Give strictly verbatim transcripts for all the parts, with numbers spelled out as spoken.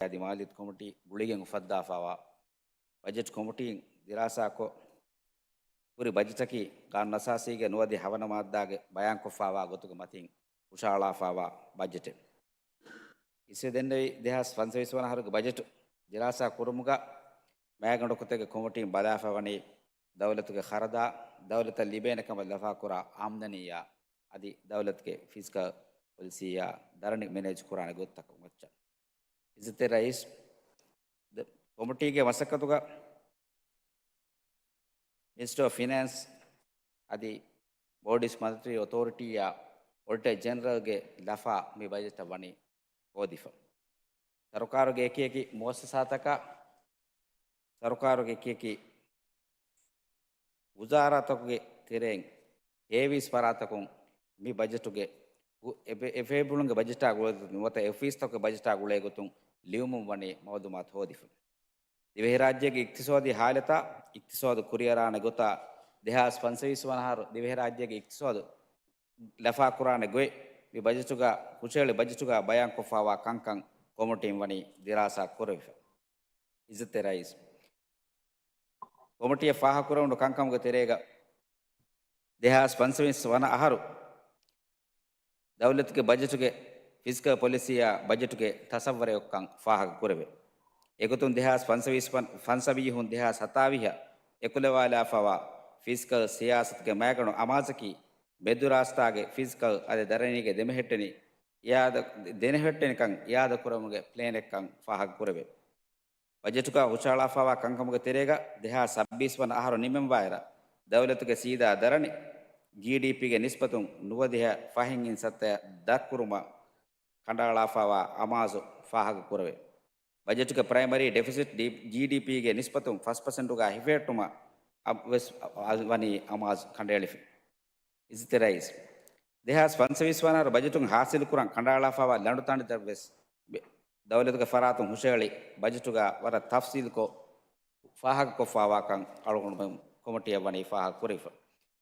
އަދި މާލިއްޔަތު ކޮމިޓީ ގުޅިގެން އުފައްދާފައިވާ ބަޖެޓް ކޮމިޓީން ދިރާސާކޮށް ހުރި ބަޖެޓަކީ ގާނޫނު އަސާސީގެ ނުވަދިހަ ހަވަނަ މާއްދާގެ ބަޔާންކޮށްފައިވާ ގޮތުގެ މަތިން ހުށަހަޅާފައިވާ ބަޖެޓެއް. އިސްވެ ދެންނެވި ދެހާސް ފަންސަވީސް ވަނަ އަހަރުގެ ބަޖެޓު ދިރާސާ ކުރުމުގަ މައިގަނޑު ގޮތެއްގެ ކޮމިޓީން ބަލާފައިވަނީ ދައުލަތުގެ ޚަރަދާ، ދައުލަތަށް ލިބޭނެ ކަމަށް ލަފާކުރާ އާމްދަނީއާ އަދި ދައުލަތުގެ ފިސްކަލް ޕޮލިސީއާ ދަރަނި މެނޭޖް ކުރާނެ ގޮތްތަކުން މައްޗަށް. އިއްޒަތްތެރި ރައީސް، ދ-، ކޮމިޓީގެ މަސައްކަތުގަ މިނިސްޓަރ އޮފް ފިނޭންސް އަދި ބޯޑީސް މަނިޓަރީ އޮތޯރިޓީއާ އޮޑިޓަރ ޖެނެރަލްގެ ލަފާ މި ބަޖެޓަށް ވަނީ ހޯދިފަ. ސަރުކާރުގެ އެކިއެކި މުއައްސަސާތަކާ، ސަރުކާރުގެ އެކިއެކި ވުޒާރާތަކުގެ ތެރެއިން ހޭވީސް ފަރާތަކުން މި ބަޖެޓުގެ ގު-، އެ-، އެ ބޭފުޅުންގެ ބަޖެޓާ ގުޅޭ ގޮތުން ނުވަތަ އޮފީސްތަކުގެ ބަޖެޓާ ގުޅޭ ގޮތުން ލިޔުމުން ވަނީ މައުލޫމާތު ހޯދިފަ. ދިވެހިރާއްޖޭގެ އިޤްތިޞާދީ ހާލަތާ، އިޤްތިޞާދު ކުރިއަރާނެ ގޮތާ، ދެހާސް ފަންސަވީސް ވަނަ އަހަރު ދިވެހިރާއްޖޭގެ އިޤްތިޞާދު ލަފާކުރާނެ ގޮތް މި ބަޖެޓުގަ، ހުށަހެޅި ބަޖެޓުގަ ބަޔާންކޮށްފައިވާ ކަންކަން ކޮމިޓީން ވަނީ ދިރާސާ ކުރެވިފަ. އިއްޒަތްތެރި ރައީސް، ކޮމިޓީއަށް ފާހަގަކުރެވުނު ކަންކަމުގެ ތެރޭގަ ދެހާސް ފަންސަވީސް ވަނަ އަހަރު ދައުލަތުގެ ބަޖެޓުގެ ފިސްކަލް ޕޮލިސީއާ ބަޖެޓުގެ ތަސައްވަރެއް އޮތްކަން ފާހަގަކުރެވޭ. އެގޮތުން ދެހާސް ފަންސަވީސް ފަން-، ފަންސަވީހުން ދެހާސް ހަތާވީހަށް އެކުލަވާލާފައިވާ ފިސްކަލް ސިޔާސަތުގެ މައިގަނޑު އަމާޒަކީ މެދުރާސްތާގެ ފިސްކަލް އަދި ދަރަނީގެ ދެމެހެއްޓެނި އިއާދަ-، ދެމެހެއްޓެނިކަން އިއާދަކުރުމުގެ ޕްލޭނެއްކަން ފާހަގަކުރެވޭ. ބަޖެޓުގަ ހުށަހަޅާފައިވާ ކަންކަމުގެ ތެރޭގަ ދެހާސް ސައްބީސް ވަނަ އަހަރު ނިމެންވާއިރަށް، ދައުލަތުގެ ސީދާ ދަރަނި ޖީޑީޕީގެ ނިސްބަތުން ނުވަދިހަ ފަހެއް އިން ސައްތައަށް ދަށްކުރުމަށް ކަނޑައަޅާފައިވާ އަމާޒު ފާހަގަކުރެވޭ. ބަޖެޓުގެ ޕްރައިމަރީ ޑެފިސިޓް ޑީ-، ޖީޑީޕީގެ ނިސްބަތުން ފަސް ޕަސެންޓުގަ ހިފެހެއްޓުމަށް އަށް ވެސް އަ-، ވަނީ އަމާޒު ކަނޑައެޅިފަ. އިއްޒަތްތެރި ރައީސް، ދެހާސް ފަންސަވީސް ވަނަ އަހަރު ބަޖެޓުން ހާސިލުކުރަން ކަނޑައަޅާފައިވާ ލަނޑުތަނޑިތައް ވެސް ދައުލަތުގެ ފަރާތުން ހުށަހެޅި ބަޖެޓުގަ ވަރަށް ތަފްސީލުކޮށް ފާހަގަކޮށްފައިވާކަން އަޅުގަނޑުމެން ކޮމިޓީއަށް ވަނީ ފާހަގަކުރެވިފަ.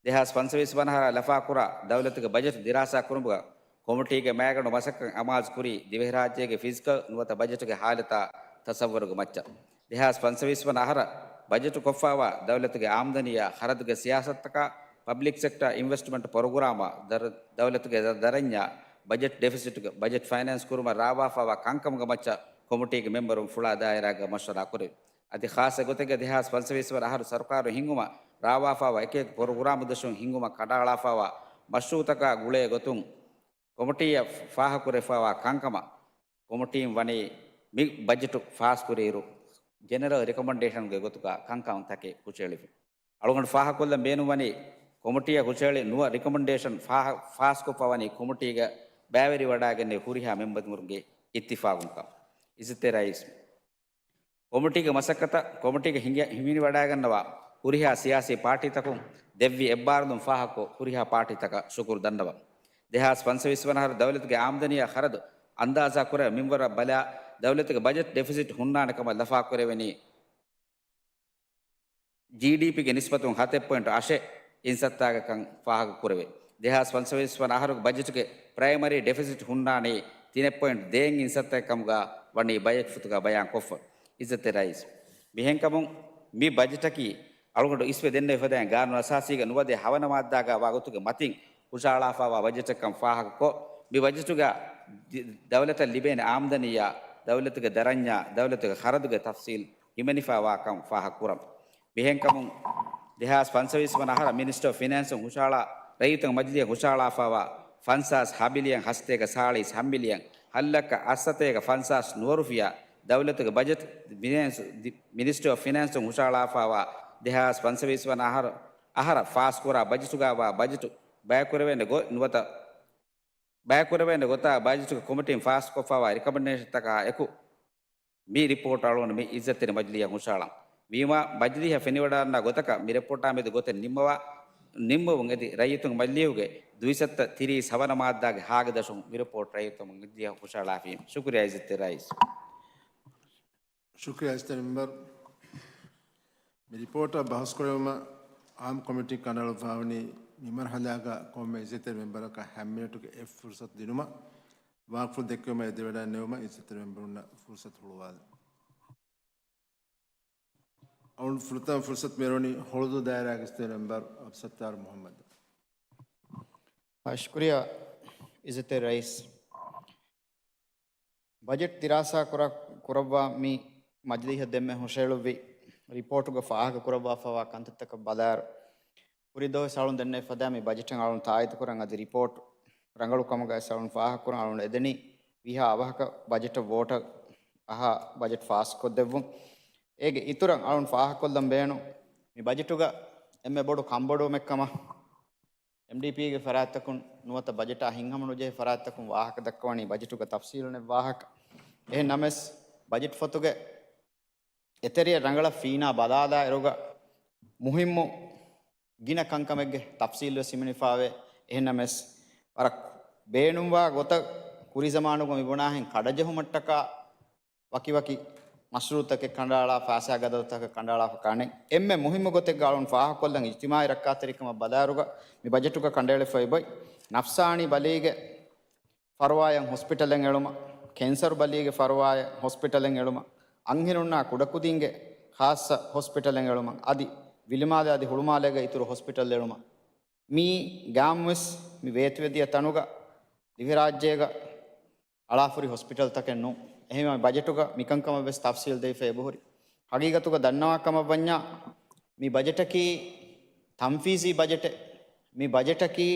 ދެހާސް ފަންސަވީސް ވަނަ އަހަރަށް ލަފާކުރާ ދައުލަތުގެ ބަޖެޓު ދިރާސާ ކުރުމުގަ ކޮމިޓީގެ މައިގަނޑު މަސައްކަތް އަމާޒުކުރީ ދިވެހިރާއްޖޭގެ ފިސްކަލް ނުވަތަ ބަޖެޓުގެ ހާލަތާ ތަސައްވަރުގެ މައްޗަށް. ދެހާސް ފަންސަވީސް ވަނަ އަހަރަށް ބަޖެޓު ކޮށްފައިވާ ދައުލަތުގެ އާމްދަނީއާ ޚަރަދުގެ ސިޔާސަތުތަކާ، ޕަބްލިކް ސެކްޓަ އިންވެސްޓްމަންޓް ޕްރޮގްރާމާ، ދަރ-، ދައުލަތުގެ ދަ-، ދަރަންޏާ، ބަޖެޓް ޑެފިސިޓްގެ ބަޖެޓް ފައިނޭންސް ކުރުމަށް ރާވާފައިވާ ކަންކަމުގެ މައްޗަށް ކޮމިޓީގެ މެމްބަރުން ފުޅާ ދާއިރާގަ މަޝްވަރާ ކުރެވި. އަދި ޚާއްސަ ގޮތެއްގަ ދެހާސް ފަންސަވީސް ވަނަ އަހަރު ސަރުކާރު ހިންގުމަށް ރާވާފައިވާ އެކި އެކި ޕްރޮގްރާމު ދަށުން ހިންގުމަށް ކަނޑައަޅާފައިވާ މަޝްރޫއުތަކާ ގުޅޭ ގޮތުން ކޮމިޓީއަށް ފާހަގަކުރެފައިވާ ކަންކަމަށް ކޮމިޓީން ވަނީ މި ބަޖެޓު ފާސްކުރިއިރު ޖެނެރަލް ރިކޮމެންޑޭޝަންގެ ގޮތުގަ ކަންކަންތަކެއް ހުށަހެޅިފަ. އަޅުގަނޑު ފާހަގަކޮށްލަން ބޭނުންވަނީ ކޮމިޓީއަށް ހުށަހެޅި ނުވަ ރިކޮމެންޑޭޝަން ފާ-، ފާސްކޮށްފަ ވަނީ ކޮމިޓީގަ ބައިވެރިވަޑައިގެންނެވި ހުރިހާ މެމްބަރުންގެ އިއްތިފާގުންކަން. އިއްޒަތްތެރި ރައީސް، ކޮމިޓީގެ މަސައްކަތަށް ކޮމިޓީގެ ހިނގަ-، ހިމެނިވަޑައިގަންނަވާ ހުރިހާ ސިޔާސީ ޕާޓީތަކުން ދެއްވި އެއްބާރުލުން ފާހަގަކޮށް ހުރިހާ ޕާޓީތަކަށް ޝުކުރު ދަންނަވަން. ދެހާސް ފަންސަވީސް ވަނަ އަހަރު ދައުލަތުގެ އާމްދަނީއާ ޚަރަދު އަންދާޒާ ކުރެވޭ މިންވަރަށް ބަލާ، ދައުލަތުގެ ބަޖެޓް ޑެފިސިޓް ހުންނާނެ ކަމަށް ލަފާކުރެވެނީ ޖީޑީޕީގެ ނިސްބަތުން ހަތެއް ޕޮއިންޓް އަށެއް އިންސައްތާގެކަން ފާހަގަކުރެވޭ. ދެހާސް ފަންސަވީސް ވަނަ އަހަރުގެ ބަޖެޓުގެ ޕްރައިމަރީ ޑެފިސިޓް ހުންނާނީ ތިނެއް ޕޮއިންޓް ދޭއް އިންސައްތައެއް ކަމުގަ ވަނީ ބަޔެއް ފޮތުގަ ބަޔާންކޮށްފަ. އިއްޒަތްތެރި ރައީސް، މިހެންކަމުން މި ބަޖެޓަކީ އަޅުގަނޑު އިސްވެ ދެންނެވި ފަދައިން ގާނޫނު އަސާސީގެ ނުވަދިހަ ހަވަނަ މާއްދާގަ ވާ ގޮތުގެ މަތިން ހުށަހަޅާފައިވާ ބަޖެޓެއްކަން ފާހަގަކޮށް، މި ބަޖެޓުގަ ދި-، ދައުލަތަށް ލިބޭނެ އާމްދަނީއާ، ދައުލަތުގެ ދަރަންޏާ، ދައުލަތުގެ ޚަރަދުގެ ތަފްސީލް ހިމެނިފައިވާކަން ފާހަގަކުރަން. މިހެންކަމުން، ދެހާސް ފަންސަވީސް ވަނަ އަހަރަށް މިނިސްޓަރ އޮފް ފިނޭންސުން ހުށަހަޅާ، ރައްޔިތުން މަޖިލީހަށް ހުށަހަޅާފައިވާ ފަންސާސް ހަ ބިލިއަން ހަސަތޭކަ ސާޅީސް ހަ މިލިއަން ހަ ލައްކަ އަށްސަތޭކަ ފަންސާސް ނުވަ ރުފިޔާ ދައުލަތުގެ ބަޖެޓް މިނޭންސު-، ދި-، މިނިސްޓަރ އޮފް ފިނޭންސުން ހުށަހަޅާފައިވާ ދެހާސް ފަންސަވީސް ވަނަ އަހަރަށް، އަހަރަށް ފާސްކުރާ ބަޖެޓުގައިވާ ބަޖެޓު ބަޔަކުރެވޭނެ ގޮތް ނުވަތަ ބަޔަކުރެވޭނެ ގޮތާ ބަޖެޓުގެ ކޮމިޓީން ފާސްކޮށްފައިވާ ރިކަމެންޑޭޝަންތަކާ އެކު، މި ރިޕޯޓް އަޅުގަނޑު މި އިއްޒަތްތެރި މަޖިލީހަށް ހުށަހަޅަން. ވީމާ، މަޖިލީހަށް ފެނިވަޑައިގަންނަވާ ގޮތަކަށް މި ރިޕޯޓާ މެދު ގޮތެއް ނިންމަވާ، ނިންމަވުން އެދި ރައްޔިތުންގެ މަޖިލީހުގެ ދުއިސައްތަ ތިރީސް ހަވަނަ މާއްދާގެ ހާގެ ދަށުން މި ރިޕޯޓް ރައްޔިތުންގެ މަޖިލީހަށް ހުށަހަޅާފި. ޝުކުރިއްޔާ އިއްޒަތްތެރި ރައީސް. ޝުކުރިއްޔާ އިއްޒަތްތެރި މެމްބަރު. މި ރިޕޯޓަށް ބަހުސްކުރެވުމަށް އާއްމު ކޮމިޓީ ކަނޑައަޅުއްވާވަނީ މި މަރުހަލާގަ ކޮންމެ އިއްޒަތްތެރި މެމްބަރަކަށް ހަ މިނެޓުގެ އެއް ފުރުސަތު ދިނުމަށް. ވާހަކަފުޅު ދެއްކުމަށް އެދެވަޑައިން ނެވުމަށް އިއްޒަތްތެރި މެމްބަރުންނަށް ފުރުސަތު ހުޅުވާލަން. އަޅުން ފުރަތަމަ ފުރުސަތު މިރަނީ ހޮޅުދޫ ދާއިރާގެ އިއްޒަތްތެރި މެމްބަރު އަބްސައްތާރު މުހައްމަދަށް. ޝުކުރިއްޔާ އިއްޒަތްތެރި ރައީސް. ބަޖެޓް ދިރާސާ ކުރ-، ކުރައްވާ މި މަޖިލީހަށް ދެންމެ ހުށަހެޅުއްވި ރިޕޯޓުގަ ފާހަގަކުރައްވާފަވާ ކަންތައްތަކަށް ބަލާއިރު، ކުރީ ދުވަހު އަޅުން ދެންނެވި ފަދައިން މި ބަޖެޓަށް އަޅުން ތާއީދުކުރަން އަދި ރިޕޯޓު ރަނގަޅު ކަމުގައި އަޅުން ފާހަގަކުރަން އަޅުން އެދެނީ ވީހާ އަވަހަކަށް ބަޖެޓަށް ވޯޓަށް އަހާ ބަޖެޓް ފާސްކޮށްދެއްވުން. އޭގެ އިތުރަށް އަޅުން ފާހަގަކޮށްލަން ބޭނުން މި ބަޖެޓުގަ އެންމެ ބޮޑު ކަންބޮޑުވުމެއްކަމަށް އެމްޑީޕީގެ ފަރާތްތަކުން ނުވަތަ ބަޖެޓާ ހިތްހަމަނުޖެހޭ ފަރާތްތަކުން ވާހަކަ ދައްކަވަނީ ބަޖެޓުގަ ތަފްސީލު ނެތް ވާހަކަ. އެހެން ނަމަވެސް، ބަޖެޓް ފޮތުގެ އެތެރެޔަށް ރަނގަޅަށް ފީނާ ބަލާލާއިރުގަ މުހިއްމު ގިނަ ކަންކަމެއްގެ ތަފްސީލުވެސް ހިމެނިފާވޭ. އެހެން ނަމަވެސް، ވަރަށް ބޭނުންވާ ގޮތަށް ކުރީ ޒަމާނުގަ މިބުނާހެން ކަޑަޖެހުމަށްޓަކާ ވަކިވަކި މަޝްރޫއުތަކެއް ކަނޑައަޅާ، ފައިސާ ގަދަރުތަކެއް ކަނޑައަޅާފަ ކާނެ. އެންމެ މުހިއްމު ގޮތެއްގަ އަޅުން ފާހަގަކޮށްލަން އިޖްތިމާއީ ރައްކާތެރިކަމަށް ބަލާއިރުގަ މި ބަޖެޓުގަ ކަނޑައެޅިފައި އޮތް ނަފްސާނީ ބަލީގެ ފަރުވާއަށް ހޮސްޕިޓަލެއް އެޅުމަށް، ކެންސަރު ބަލީގެ ފަރުވާއަށް ހޮސްޕިޓަލެއް އެޅުމަށް، އަންހެނުންނާ ކުޑަކުދިންގެ ޚާއްޞަ ހޮސްޕިޓަލެއް އެޅުމަށް، އަދި ވިލިމާލެ އަދި ހުޅުމާލޭގެ އިތުރު ހޮސްޕިޓަލް އެޅުމަށް. މީ ގާމްވެސް މި ވޭތުވެދިޔަ ތަނުގަ ދިވެހިރާއްޖޭގަ އަޅާފުރި ހޮސްޕިޓަލްތަކެއް ނޫން. އެހެންވީމަ ބަޖެޓުގަ މިކަންކަމަށް ވެސް ތަފްސީލް ދެވިފަ އެބަހުރި. ހަގީގަތުގަ ދަންނަވާ ކަމަށް ވަންޏާ، މި ބަޖެޓަކީ ތަންފީޒީ ބަޖެޓެއް. މި ބަޖެޓަކީ،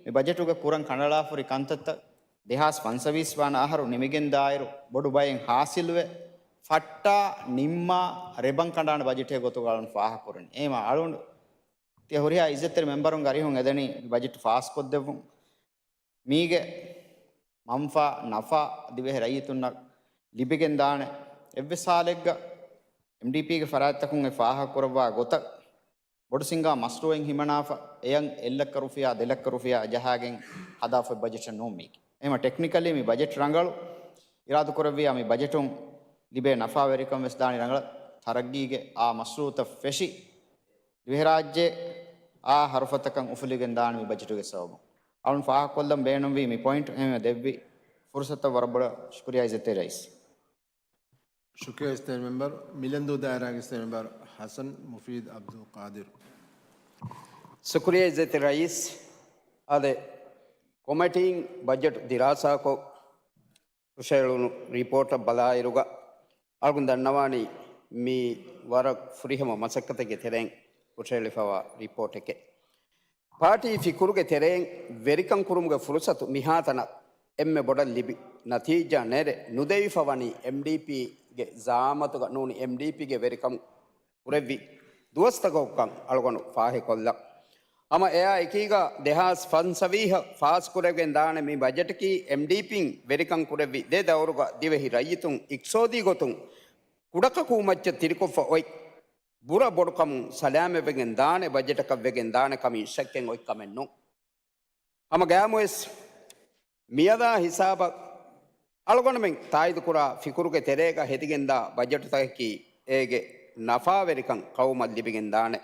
މި ބަޖެޓުގަ ކުރަން ކަނޑައަޅާފުރި ކަންތައްތައް ދެހާސް ފަންސަވީސް ވާން އަހަރު ނިމިގެން ދާއިރު ބޮޑު ބައެއް ހާސިލްވެ، ފައްޓާ ނިންމާ ރެބަން ކަނޑާނެ ބަޖެޓެއް ގޮތުގަ އަޅުން ފާހަގަކުރަނީ. އެހެންވީމަ އަޅުން ތިޔަ ހުރިހާ އިއްޒަތްތެރި މެމްބަރުންގެ އަރިހުން އެދެނީ މި ބަޖެޓް ފާސްކޮށްދެއްވުން. މީގެ މަންފާ ނަފާ ދިވެހި ރައްޔިތުންނަށް ލިބިގެން ދާނެ. އެއްވެސް ހާލެއްގަ އެމްޑީޕީގެ ފަރާތްތަކުން އެ ފާހަގަކުރައްވާ ގޮތަށް ބޮޑު ސިނގާ މަޝްރޫއެއް ހިމަނާފަ، އެޔަށް އެއް ލައްކަ ރުފިޔާ، ދެ ލައްކަ ރުފިޔާ ޖަހާގެން ހަދާފައި ބަޖެޓެއް ނޫން މީގެ. އެހެންވީމަ ޓެކްނިކަލީ މި ބަޖެޓް ރަނގަޅު. އިރާދަކުރެއްވިޔާ މި ބަޖެޓުން ލިބޭ ނަފާވެރިކަން ވެސް ދާނީ ރަނގަޅަށް. ތަރައްގީގެ އާ މަޝްރޫއުތައް ފެށި، ދިވެހިރާއްޖެ އާ ހަރުފަތަކަށް އުފުލިގެން ދާނެ މި ބަޖެޓުގެ ސަބަބުން. އަޅުން ފާހަގަކޮށްލަން ބޭނުންވީ މި ޕޮއިންޓް. އެހެންވެ ދެއްވި ފުރުސަތަށް ވަރަށް ބޮޑަށް ޝުކުރިއްޔާ އިއްޒަތްތެރި ރައީސް. ޝުކުރިއްޔާ އިއްޒަތްތެރި މެމްބަރު. މިލަންދޫ ދާއިރާގެ އިއްޒަތްތެރި މެމްބަރު ހަސަން މުފީދު އަބްދުލް ޤާދިރު. ޝުކުރިއްޔާ އިއްޒަތްތެރި ރައީސް. އާދެ، ކޮމިޓީން ބަޖެޓް ދިރާސާކޮށް ހުށައެޅުނު ރިޕޯޓަށް ބަލާއިރުގަ އަޅުގަނޑު ދަންނަވާނީ މީ ވަރަށް ފުރިހަމަ މަސައްކަތެއްގެ ތެރެއިން ހުށައެޅިފައިވާ ރިޕޯޓެކޭ. ޕާޓީ ފިކުރުގެ ތެރެއިން ވެރިކަން ކުރުމުގެ ފުރުސަތު މިހާތަނަށް އެންމެ ބޮޑަށް ލިބި ނަތީޖާ ނެރެ ނުދެވިފަ ވަނީ އެމްޑީޕީގެ ޒަޢާމަތުގަ ނޫނީ އެމްޑީޕީގެ ވެރިކަން ކުރެއްވި ދުވަސްތަކަކުކަން އަޅުގަނޑު ފާހެކޮށްލަން. ހަމަ އެއާ އެކީގަ ދެހާސް ފަންސަވީހަށް ފާސްކުރެވިގެން ދާނެ މި ބަޖެޓަކީ އެމްޑީޕީން ވެރިކަން ކުރެއްވި ދެ ދައުރުގަ ދިވެހި ރައްޔިތުން އިޤްތިޞާދީ ގޮތުން ކުޑަކަކޫމައްޗަށް ތިރިކޮށްފަ އޮތް ބުރަ ބޮޑުކަމުން ސަލާމަތްވެގެން ދާނެ ބަޖެޓަކަށް ވެގެން ދާނެ ކަމީ ޝައްކެއް އޮތް ކަމެއް ނޫން. ހަމަ ގައިމުވެސް މިއަދާ ހިސާބަށް އަޅުގަނޑުމެން ތާއީދުކުރާ ފިކުރުގެ ތެރޭގަ ހެދިގެންދާ ބަޖެޓުތަކަކީ އޭގެ ނަފާވެރިކަން ޤައުމަށް ލިބިގެންދާނެ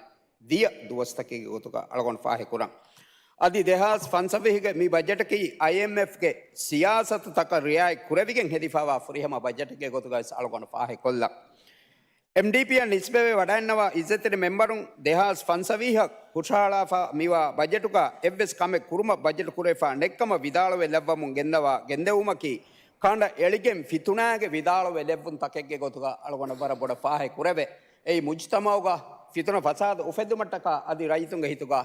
ދިޔަ ދުވަސްތަކެއްގެ ގޮތުގަ އަޅުގަނޑު ފާހެކުރަން. އަދި ދެހާސް ފަންސަވީހުގެ މި ބަޖެޓަކީ އައިއެމްއެފްގެ ސިޔާސަތުތަކަށް ރިޢާޔަތް ކުރެވިގެން ހެދިފައިވާ ފުރިހަމަ ބަޖެޓެއްގެ ގޮތުގައި ވެސް އަޅުގަނޑު ފާހެކޮށްލަން. އެމްޑީޕީއަށް ނިސްބަތްވެ ވަޑައިންނަވާ އިއްޒަތްތެރި މެމްބަރުން ދެހާސް ފަންސަވީހަށް ހުށަހަޅާފަ މިވާ ބަޖެޓުގަ އެއްވެސް ކަމެއް ކުރުމަށް ބަޖެޓު ކުރެވިފަ ނެތްކަމަށް ވިދާޅުވެ ލައްވަމުން ގެންދަވާ ގެންދެވުމަކީ ކަނޑަ އެޅިގެން ފިތުނާގެ ވިދާޅުވެ ލެއްވުން ތަކެއްގެ ގޮތުގަ އަޅުގަނޑަށް ވަރަށް ބޮޑަށް ފާހެ ކުރެވޭ. އެއީ މުޖުތަމަޢުގަ ފިތުނަ ފަސާދަ އުފެއްދުމަށްޓަކާ އަދި ރައްޔިތުންގެ ހިތުގަ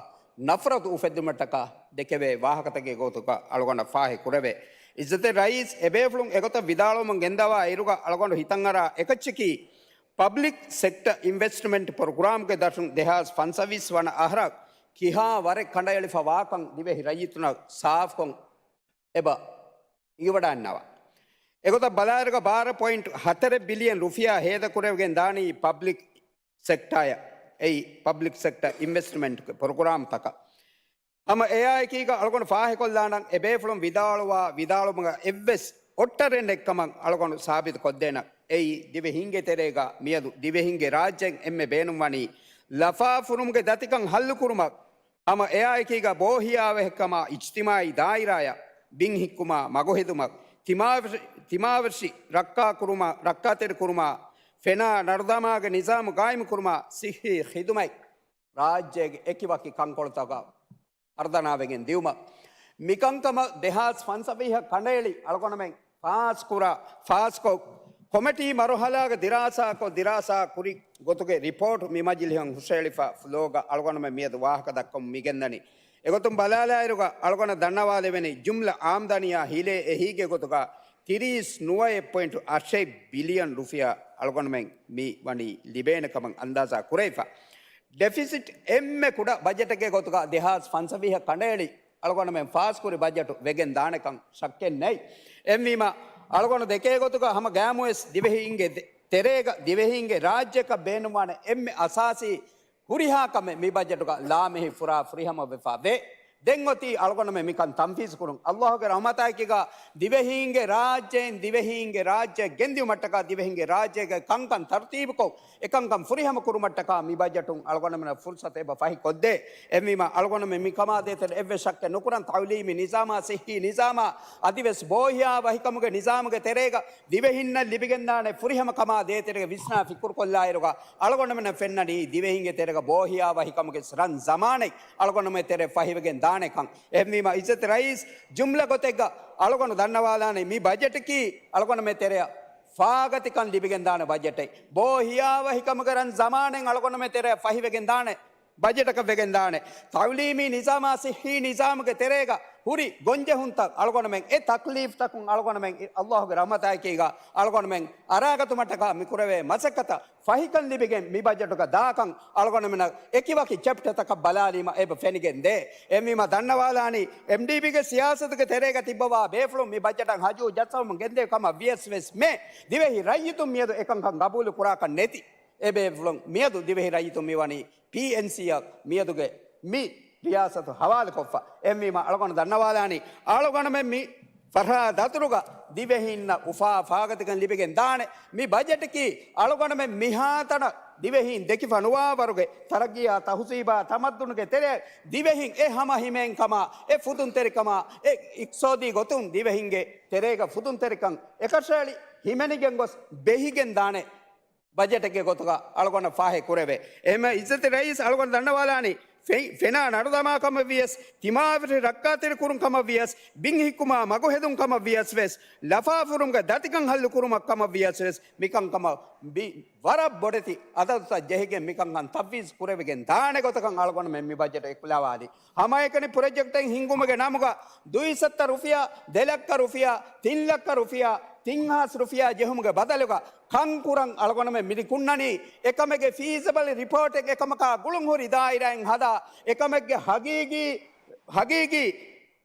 ނަފްރަތު އުފެއްދުމަށްޓަކާ ދެކެވޭ ވާހަކަތަކެއް ގޮތުގަ އަޅުގަނޑަށް ފާހެ ކުރެވޭ. އިއްޒަތްތެރި ރައީސް އެބޭފުޅުން އެގޮތަށް ވިދާޅުވަމުން ގެންދަވާ އިރުގަ އަޅުގަނޑު ހިތަށްއަރާ އެކައްޗަކީ، ޕަބްލިކް ސެކްޓަ އިންވެސްޓްމަންޓް ޕްރޮގްރާމްގެ ދަށުން ދެހާސް ފަންސަވީސް ވަނަ އަހަރަށް ކިހާ ވަރެއް ކަނޑައެޅިފަ ވާކަން ދިވެހި ރައްޔިތުނަށް ސާފުކޮށް އެބަ އިނގިވަޑައިންނަވާ. އެގޮތަށް ބަލާއިރުގަ ބާރަ ޕޮއިންޓް ހަތަރެއް ބިލިއަން ރުފިޔާ ހޭދަކުރެވިގެން ދާނީ ޕަބްލިކް ސެކްޓާއަށް، އެއީ ޕަބްލިކް ސެކްޓަ އިންވެސްޓްމަންޓް ޕްރޮގްރާމްތަކަށް. ހަމަ އެއާއެކީގަ އަޅުގަނޑު ފާހެކޮށްލާނަން އެބޭފުޅުން ވިދާޅުވާ ވިދާޅުވުމުގަ އެއްވެސް އޮއްޓަރެއް ނެތްކަމަށް އަޅުގަނޑު ސާބިތުކޮށްދޭނަން. އެއީ ދިވެހިންގެ ތެރޭގަ މިއަދު ދިވެހިންގެ ރާއްޖެއިން އެންމެ ބޭނުންވަނީ ލަފާފުރުމުގެ ދަތިކަން ހައްލުކުރުމަށް. ހަމަ އެއާއެކީގަ ބޯހިޔާވަހެއްކަމާ އިޖްތިމާޢީ ދާއިރާއަށް ބިން ހިއްކުމާ މަގުހެދުމަށް ތިމާވެށި، ތިމާވެށި ރައްކާ ކުރުމާ، ރައްކާތެރި ކުރުމާ، ފެނާ ނަރުދަމާގެ ނިޒާމު ގާއިމު ކުރުމާ، ސިއްހީ ޚިދުމަތް ރާއްޖޭގެ އެކި ވަކި ކަންކޮޅުތަކަށް ހަރުދަނާވެގެން ދިއުމަށް. މިކަންކަމަށް ދެހާސް ފަންސަވީހަށް ކަނޑައެޅި އަޅުގަނޑުމެން ފާސްކުރާ، ފާސްކޮށް، ކޮމިޓީ މަރުހަލާގަ ދިރާސާކޮށް، ދިރާސާ ކުރި ގޮތުގެ ރިޕޯޓް މި މަޖިލިހަށް ހުށައެޅިފަ ފްލޯގަ އަޅުގަނޑުމެން މިއަދު ވާހަކަ ދައްކަމުން މިގެންދަނީ. އެގޮތުން ބަލާލާއިރުގަ އަޅުގަނޑަށް ދަންނަވާލެވެނީ ޖުމްލަ އާމްދަނީއާ ހިލޭ އެހީގެ ގޮތުގަ ތިރީސް ނުވައެއް ޕޮއިންޓު އަށެއް ބިލިއަން ރުފިޔާ އަޅުގަނޑުމެން މި ވަނީ ލިބޭނެ ކަމަށް އަންދާޒާ ކުރެވިފަ. ޑެފިސިޓް އެންމެ ކުޑަ ބަޖެޓެއްގެ ގޮތުގަ ދެހާސް ފަންސަވީހަށް ކަނޑައެޅި އަޅުގަނޑުމެން ފާސްކުރި ބަޖެޓު ވެގެން ދާނެކަން ޝައްކެއް ނެތް. އެހެންވީމަ، އަޅުގަނޑު ދެކޭ ގޮތުގަ ހަމަ ގައިމުވެސް ދިވެހީންގެ ދެ-، ތެރޭގަ ދިވެހީންގެ ރާއްޖެއަކަށް ބޭނުންވާނެ އެންމެ އަސާސީ ހުރިހާ ކަމެއް މި ބަޖެޓުގަ ލާމެހި ފުރާ ފުރިހަމަވެފަ ވޭ. ދެން އޮތީ އަޅުގަނޑުމެން މިކަން ތަންފީޒު ކުރުން. ﷲ ގެ ރަޙްމަތާއެކީގަ ދިވެހީންގެ ރާއްޖެއިން ދިވެހީންގެ ރާއްޖެ ގެންދިއުމަށްޓަކާ، ދިވެހީންގެ ރާއްޖޭގެ ކަންކަން ތަރުތީބުކޮށް، އެކަންކަން ފުރިހަމަ ކުރުމަށްޓަކާ މި ބަޖެޓުން އަޅުގަނޑުމެންނަށް ފުރުސަތު އެބަ ފަހި ކޮށްދޭ. އެހެންވީމަ، އަޅުގަނޑުމެން މިކަމާ ދޭތެރެ އެއްވެސް ޝައްކެއް ނުކުރަން. ތައުލީމީ ނިޒާމާ، ސިއްހީ ނިޒާމާ، އަދިވެސް ބޯހިޔާ ވަހިކަމުގެ ނިޒާމުގެ ތެރޭގަ ދިވެހިންނަށް ލިބިގެންދާނެ ފުރިހަމަ ކަމާ ދޭތެރޭގަ ވިސްނާ ފިކުރުކޮށްލާއިރުގަ އަޅުގަނޑުމެންނަށް ފެންނަނީ ދިވެހިންގެ ތެރޭގަ ބޯހިޔާ ވަހިކަމުގެ ރަން ޒަމާނެއް އަޅުގަނޑުމެން ތެރޭ ފަހިވެގެން ދާނެކަން. އެހެންވީމަ، އިއްޒަތް ރައީސް، ޖުމްލަ ގޮތެއްގަ އަޅުގަނޑު ދަންނަވާލާނީ މި ބަޖެޓަކީ އަޅުގަނޑުމެން ތެރެއަށް ފާގަތިކަން ލިބިގެންދާނެ ބަޖެޓެއް. ބޯހިޔާވަހިކަމުގެ ރަން ޒަމާނެއް އަޅުގަނޑުމެން ތެރެއަށް ފަހިވެގެންދާނެ ބަޖެޓަކަށް ވެގެންދާނެ. ތައުލީމީ ނިޒާމާ ސިއްހީ ނިޒާމުގެ ތެރޭގަ ހުރި ގޮންޖެހުންތައް އަޅުގަނޑުމެން އެ ތަކްލީފްތަކުން އަޅުގަނޑުމެން ﷲ ގެ ރަޙްމަތާއެކީގަ އަޅުގަނޑުމެން އަރާގަތުމަށްޓަކާ މި ކުރެވޭ މަސައްކަތަށް ފަހިކަން ލިބިގެން މި ބަޖެޓުގަ ދާކަން އަޅުގަނޑުމެންނަށް އެކިވަކި ޗެޕްޓަރތަކަށް ބަލާލީމަ އެބަ ފެނިގެން ދޭ. އެހެންވީމަ ދަންނަވާލާނީ އެމްޑީޕީގެ ސިޔާސަތުގެ ތެރޭގަ ތިއްބަވާ ބޭފުޅުން މި ބަޖެޓަށް ހަޖޫ ޖައްސަވަމުން ގެންދެވި ކަމަށް ވިޔަސް ވެސް މޭ ދިވެހި ރައްޔިތުން މިއަދު އެކަންކަން ގަބޫލު ކުރާކަށް ނެތި. އެބޭފުޅުން މިއަދު ދިވެހި ރައްޔިތުން މިވަނީ ޕީއެންސީއަށް މިއަދުގެ މި ރިޔާސަތު ހަވާލުކޮށްފަ. އެހެންވީމަ އަޅުގަނޑު ދަންނަވާލާނީ އަޅުގަނޑުމެން މި ފަށާ ދަތުރުގަ ދިވެހިންނަށް އުފާ ފާގަތިކަން ލިބިގެން ދާނެ. މި ބަޖެޓަކީ އަޅުގަނޑުމެން މިހާތަނަށް ދިވެހީން ދެކިފަ ނުވާ ވަރުގެ ތަރައްގީއާ ތަހުޒީބާ ތަމައްދުނުގެ ތެރެއަށް ދިވެހިން އެ ހަމަ ހިމޭން ކަމާ، އެ ފުދުންތެރިކަމާ، އެ އިޤްތިޞާދީ ގޮތުން ދިވެހިންގެ ތެރޭގަ ފުދުންތެރިކަން އެކަށައެޅި ހިމެނިގެން ގޮސް ބެހިގެން ދާނެ. ބަޖެޓެއްގެ ގޮތުގަ އަޅުގަނޑަށް ފާހެ ކުރެވޭ. އެހެންވެ އިއްޒަތް ރައީސް އަޅުގަނޑު ދަންނަވާލާނީ ފެ-، ފެނާ ނަރުދަމާ ކަމަށް ވިޔަސް، ތިމާވެށި ރައްކާތެރި ކުރުން ކަމަށް ވިޔަސް، ބިން ހިއްކުމާ މަގު ހެދުން ކަމަށް ވިޔަސް ވެސް، ލަފާފުރުމުގެ ދަތިކަން ހައްލު ކުރުމަށް ކަމަށް ވިޔަސް ވެސް، މިކަންކަމަށް މި ވަރަށް ބޮޑެތި އަދަދުތައް ޖެހިގެން މިކަންކަން ތަންފީޒު ކުރެވިގެން ދާނެ ގޮތަކަށް އަޅުގަނޑުމެން މި ބަޖެޓް އެކުލަވާލީ. ހަމައެކަނި ޕްރޮޖެކްޓެއް ހިންގުމުގެ ނަމުގަ ދުއިސައްތަ ރުފިޔާ، ދެ ލައްކަ ރުފިޔާ، ތިން ލައްކަ ރުފިޔާ، ތިން ހާސް ރުފިޔާ ޖެހުމުގެ ބަދަލުގަ ކަންކުރަން އަޅުގަނޑުމެން މިނިކުންނަނީ. އެކަމެއްގެ ފީޒަބަލް ރިޕޯޓެއް އެކަމަކާ ގުޅުންހުރި ދާއިރާއިން ހަދާ، އެކަމެއްގެ ހަގީގީ، ހަގީގީ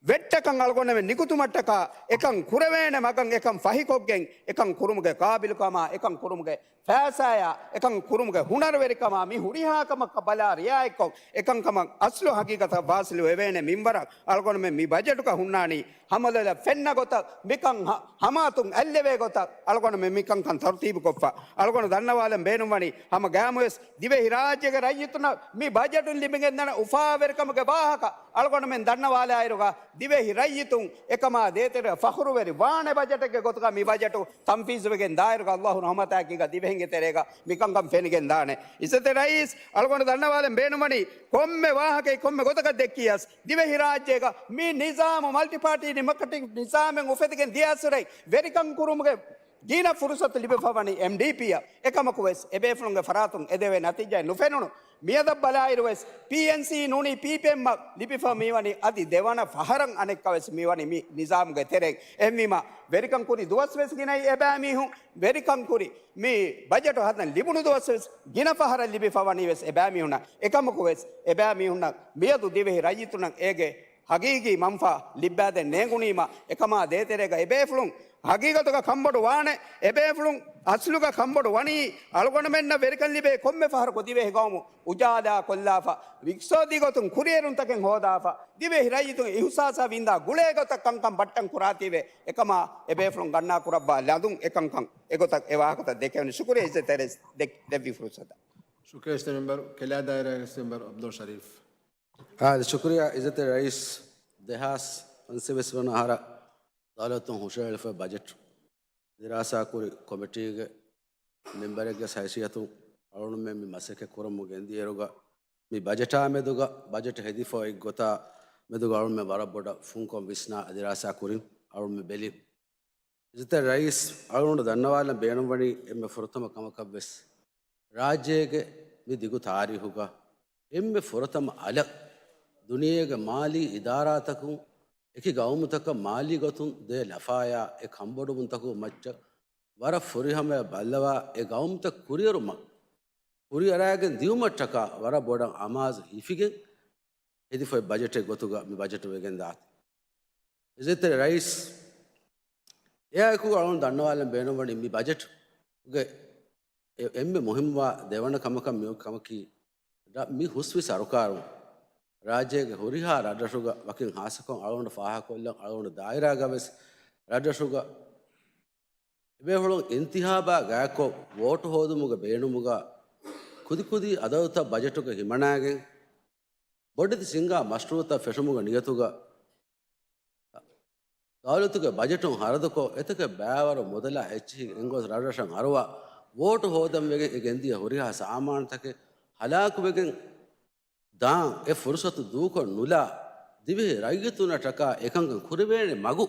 ވެއްޓަކަން އަޅުގަނޑުމެން ނިކުތުމަށްޓަކާ، އެކަން ކުރެވޭނެ މަގަށް އެކަން ފަހިކޮށްގެން، އެކަން ކުރުމުގެ ޤާބިލުކަމާ، އެކަން ކުރުމުގެ ފައިސާޔާ، އެކަން ކުރުމުގެ ހުނަރުވެރިކަމާ، މި ހުރިހާ ކަމަކަށް ބަލާ ރިއާޔަތްކޮށް، އެކަންކަމަށް އަސްލު ހަގީގަތަށް ވާސިލު ވެވޭނެ މިންވަރަށް އަޅުގަނޑުމެން މި ބަޖެޓުގަ ހުންނާނީ. ހަމަލޮލަށް ފެންނަ ގޮތަށް މިކަން ހަ-، ހަމައަތުން އަތްލެވޭ ގޮތަށް އަޅުގަނޑުމެން މިކަންކަން ތަރުތީބުކޮށްފަ. އަޅުގަނޑު ދަންނަވާލަން ބޭނުންވަނީ ހަމަ ގައިމުވެސް ދިވެހިރާއްޖޭގެ ރައްޔިތުންނަށް މި ބަޖެޓުން ލިބިގެންދާނެ އުފާވެރިކަމުގެ ވާހަކަ އަޅުގަނޑުމެން ދަންނަވާލާއިރުގަ ދިވެހި ރައްޔިތުން އެކަމާ ދޭތެރެ ފަޚުރުވެރި ވާނެ ބަޖެޓެއްގެ ގޮތުގަ މި ބަޖެޓު ތަންފީޒުވެގެން ދާއިރުގަ ﷲ ރަޙްމަތާއެކީގަ ދިވެހިންގެ ތެރޭގަ މިކަންކަން ފެނިގެން ދާނެ. އިއްޒަތްތެރި ރައީސް އަޅުގަނޑު ދަންނަވާލަން ބޭނުންވަނީ ކޮންމެ ވާހަކައެއް ކޮންމެ ގޮތަކަށް ދެއްކިޔަސް ދިވެހިރާއްޖޭގަ މި ނިޒާމު މަލްޓިޕާޓީ ޑިމޮކްރެޓިކް ނިޒާމެއް އުފެދިގެން ދިޔައިރު ވެރިކަން ކުރުމުގެ ގިނަ ފުރުސަތު ލިބިފަވަނީ އެމްޑީޕީއަށް. އެކަމަކުވެސް އެބޭފުޅުންގެ ފަރާތުން އެދެވޭ ނަތީޖާއެއް ނުފެނުނު. މިއަދަށް ބަލާއިރުވެސް ޕީއެންސީ ނޫނީ ޕީޕީއެމްއަށް ލިބިފަ މިވަނީ އަދި ދެވަނަ ފަހަރަށް އަނެއްކާވެސް މިވަނީ މި ނިޒާމުގެ ތެރެއިން. އެހެންވީމަ ވެރިކަން ކުރި ދުވަސްވެސް ގިނައީ އެބައިމީހުން. ވެރިކަން ކުރި މި ބަޖެޓު ހަދަން ލިބުނު ދުވަސްވެސް ގިނަ ފަހަރަށް ލިބިފަވަނީވެސް އެބައިމީހުންނަށް. އެކަމަކުވެސް އެބައިމީހުންނަށް މިއަދު ދިވެހި ރައްޔިތުންނަށް އޭގެ ހަގީގީ މަންފާ ލިއްބާދޭން ނޭނގުނީމަ، އެކަމާ ދޭތެރޭގަ އެބޭފުޅުން ހަގީގަތުގަ ކަންބޮޑު ވާނެ. އެބޭފުޅުން އަސްލުގަ ކަންބޮޑު ވަނީ އަޅުގަނޑުމެންނަށް ވެރިކަން ލިބޭ ކޮންމެ ފަހަރަކު ދިވެހި ގައުމު އުޖާލާ ކޮށްލާފަ، އިޤްތިޞާދީ ގޮތުން ކުރިއެރުންތަކެއް ހޯދާފަ، ދިވެހި ރައްޔިތުން އިހުސާސާ ވިންދާ ގުޅޭ ގޮތަށް ކަންކަން ބައްޓަން ކުރާތީވެ، އެކަމާ އެބޭފުޅުން ގަންނާ ކުރައްވާ ލަދުން އެކަންކަން އެގޮތަށް އެ ވާހަކަތައް ދެކެވެނީ. ޝުކުރިއްޔާ އިއްޒަތްތެރި ރައީސް ދެ-، ދެއްވި ފުރުސަތަށް. ޝުކުރިއްޔާ އިސް މެމްބަރު، ކެލާ ދާއިރާގެ އިސް މެމްބަރު އަބްދުﷲ ޝަރީފް. އާދެ، ޝުކުރިއްޔާ އިއްޒަތްތެރި ރައީސް. ދެހާސް ފަންސަވީސް ވަނަ އަހަރަށް އަދާލަތުން ހުށަހެޅިފައި ބަޖެޓް ދިރާސާކުރި ކޮމިޓީގެ މެމްބަރެއްގެ ހައިސިއްޔަތުން އަޅުގަނޑުމެން މި މަސައްކަތް ކުރަމުން ގެންދިޔައިރުގަ، މި ބަޖެޓާ މެދުގަ ބަޖެޓް ހެދިފަ އޮތް ގޮތާ މެދުގަ އަޅުގަނޑުމެން ވަރަށް ބޮޑަށް ފުންކޮށް ވިސްނާ ދިރާސާ ކުރިން އަޅުގަނޑުމެން ބެލިން. އިއްޒަތްތެރި ރައީސް، އަޅުގަނޑު ދަންނަވާލަން ބޭނުންވަނީ އެންމެ ފުރަތަމަ ކަމަކަށްވެސް، ރާއްޖޭގެ މި ދިގު ތާރީހުގަ އެންމެ ފުރަތަމަ އަލަށް ދުނިޔޭގެ މާލީ އިދާރާތަކުން އެކި ގައުމުތަކަށް މާލީ ގޮތުން ދޭ ލަފާޔާ އެ ކަންބޮޑުވުންތަކުގެ މައްޗަށް ވަރަށް ފުރިހަމަޔަށް ބައްލަވާ، އެ ގައުމުތައް ކުރިއެރުމަށް ކުރިއަރާގެން ދިއުމަށްޓަކާ ވަރަށް ބޮޑަށް އަމާޒު ހިފިގެން ހެދިފައި ބަޖެޓެއް ގޮތުގަ މި ބަޖެޓު ވެގެން ދާތީ. އިއްޒަތްތެރި ރައީސް، އެއާއެކު އަޅުގަނޑު ދަންނަވާލަން ބޭނުންވަނީ މި ބަޖެޓުގެ އެ-، އެންމެ މުހިންމުވާ ދެވަނަ ކަމަކަށް މިއޮތް ކަމަކީ، ރަ-، މި ހުސްވި ސަރުކާރުން ރާއްޖޭގެ ހުރިހާ ރަށްރަށުގަ ވަކިން ހާއްސަކޮށް އަޅުގަނޑު ފާހަގަކޮށްލަން އަޅުގަނޑު ދާއިރާގަވެސް ރަށްރަށުގަ އެބޭފުޅުން އިންތިހާބާ ގާތްކޮށް ވޯޓު ހޯދުމުގެ ބޭނުމުގަ ކުދިކުދި އަދަދުތައް ބަޖެޓުގަ ހިމަނާގެން ބޮޑެތި ސިންގާ މަޝްރޫއުތައް ފެށުމުގެ ނިޔަތުގަ ދައުލަތުގެ ބަޖެޓުން ހަރަދުކޮށް، އެތަކެއް ބައިވަރު މުދަލާ އެއްޗިހި ގެންގޮސް ރަށްރަށަށް އަރުވާ، ވޯޓު ހޯދަން ވެގެން އެ ގެންދިޔަ ހުރިހާ ސާމާނުތަކެއް ހަލާކުވެގެން ދާން އެ ފުރުސަތު ދޫކޮށް ނުލާ، ދިވެހި ރައްޔިތުންނަށްޓަކާ އެކަންކަން ކުރެވޭނެ މަގު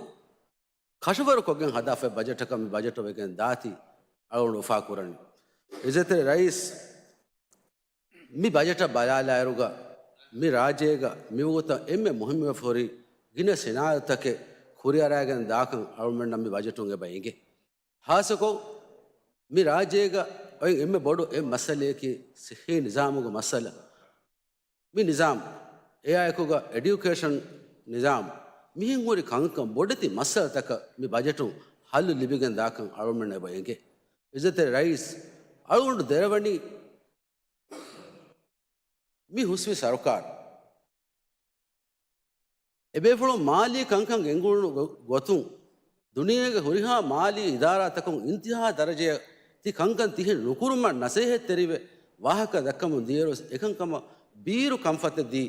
ކަށަވަރުކޮށްގެން ހަދާފައި ބަޖެޓަކަށް މި ބަޖެޓު ވެގެން ދާތީ އަޅުގަނޑު އުފާކުރަނީ. އިއްޒަތްތެރި ރައީސް، މި ބަޖެޓަށް ބަލާލާއިރުގަ މި ރާއްޖޭގަ މިވަގުތަށް އެންމެ މުހިންމުވެފަ ހުރި ގިނަ ސިނާއަތުތަކެއް ކުރިއަރާގެން ދާކަން އަޅުގަނޑަށް މި ބަޖެޓުން އެބަ އެނގޭ. ހާއްސަކޮށް، މި ރާއްޖޭގަ އޮތް އެންމެ ބޮޑު އެއް މައްސަލަޔަކީ ޞިއްޙީ ނިޒާމުގެ މައްސަލަ. މި ނިޒާމް، އެއާއެކުގަ އެޑިއުކޭޝަން ނިޒާމް، މިހެން ހުރި ކަންކަން ބޮޑެތި މައްސަލަތަކަށް މި ބަޖެޓުން ހައްލު ލިބިގެން ދާކަން އަޅުގަނޑަށް އެބަ އެނގޭ. އިއްޒަތްތެރި ރައީސް، އަޅުގަނޑު ދެރަވަނީ މި ހުސްވި ސަރުކާރު އެބޭފުޅުން މާލީ ކަންކަން ގެންގުޅުނު ގޮ-، ގޮތުން ދުނިޔޭގެ ހުރިހާ މާލީ އިދާރާތަކުން އިންތިހާ ދަރަޖަޔަށް ތި ކަންކަން ތިހެން ނުކުރުމަށް ނަސޭހަތްތެރިވެ ވާހަކަ ދައްކަމުން ދިޔައިރުވެސް އެކަންކަމަށް ބީރު ކަންފަތެއް ދީ،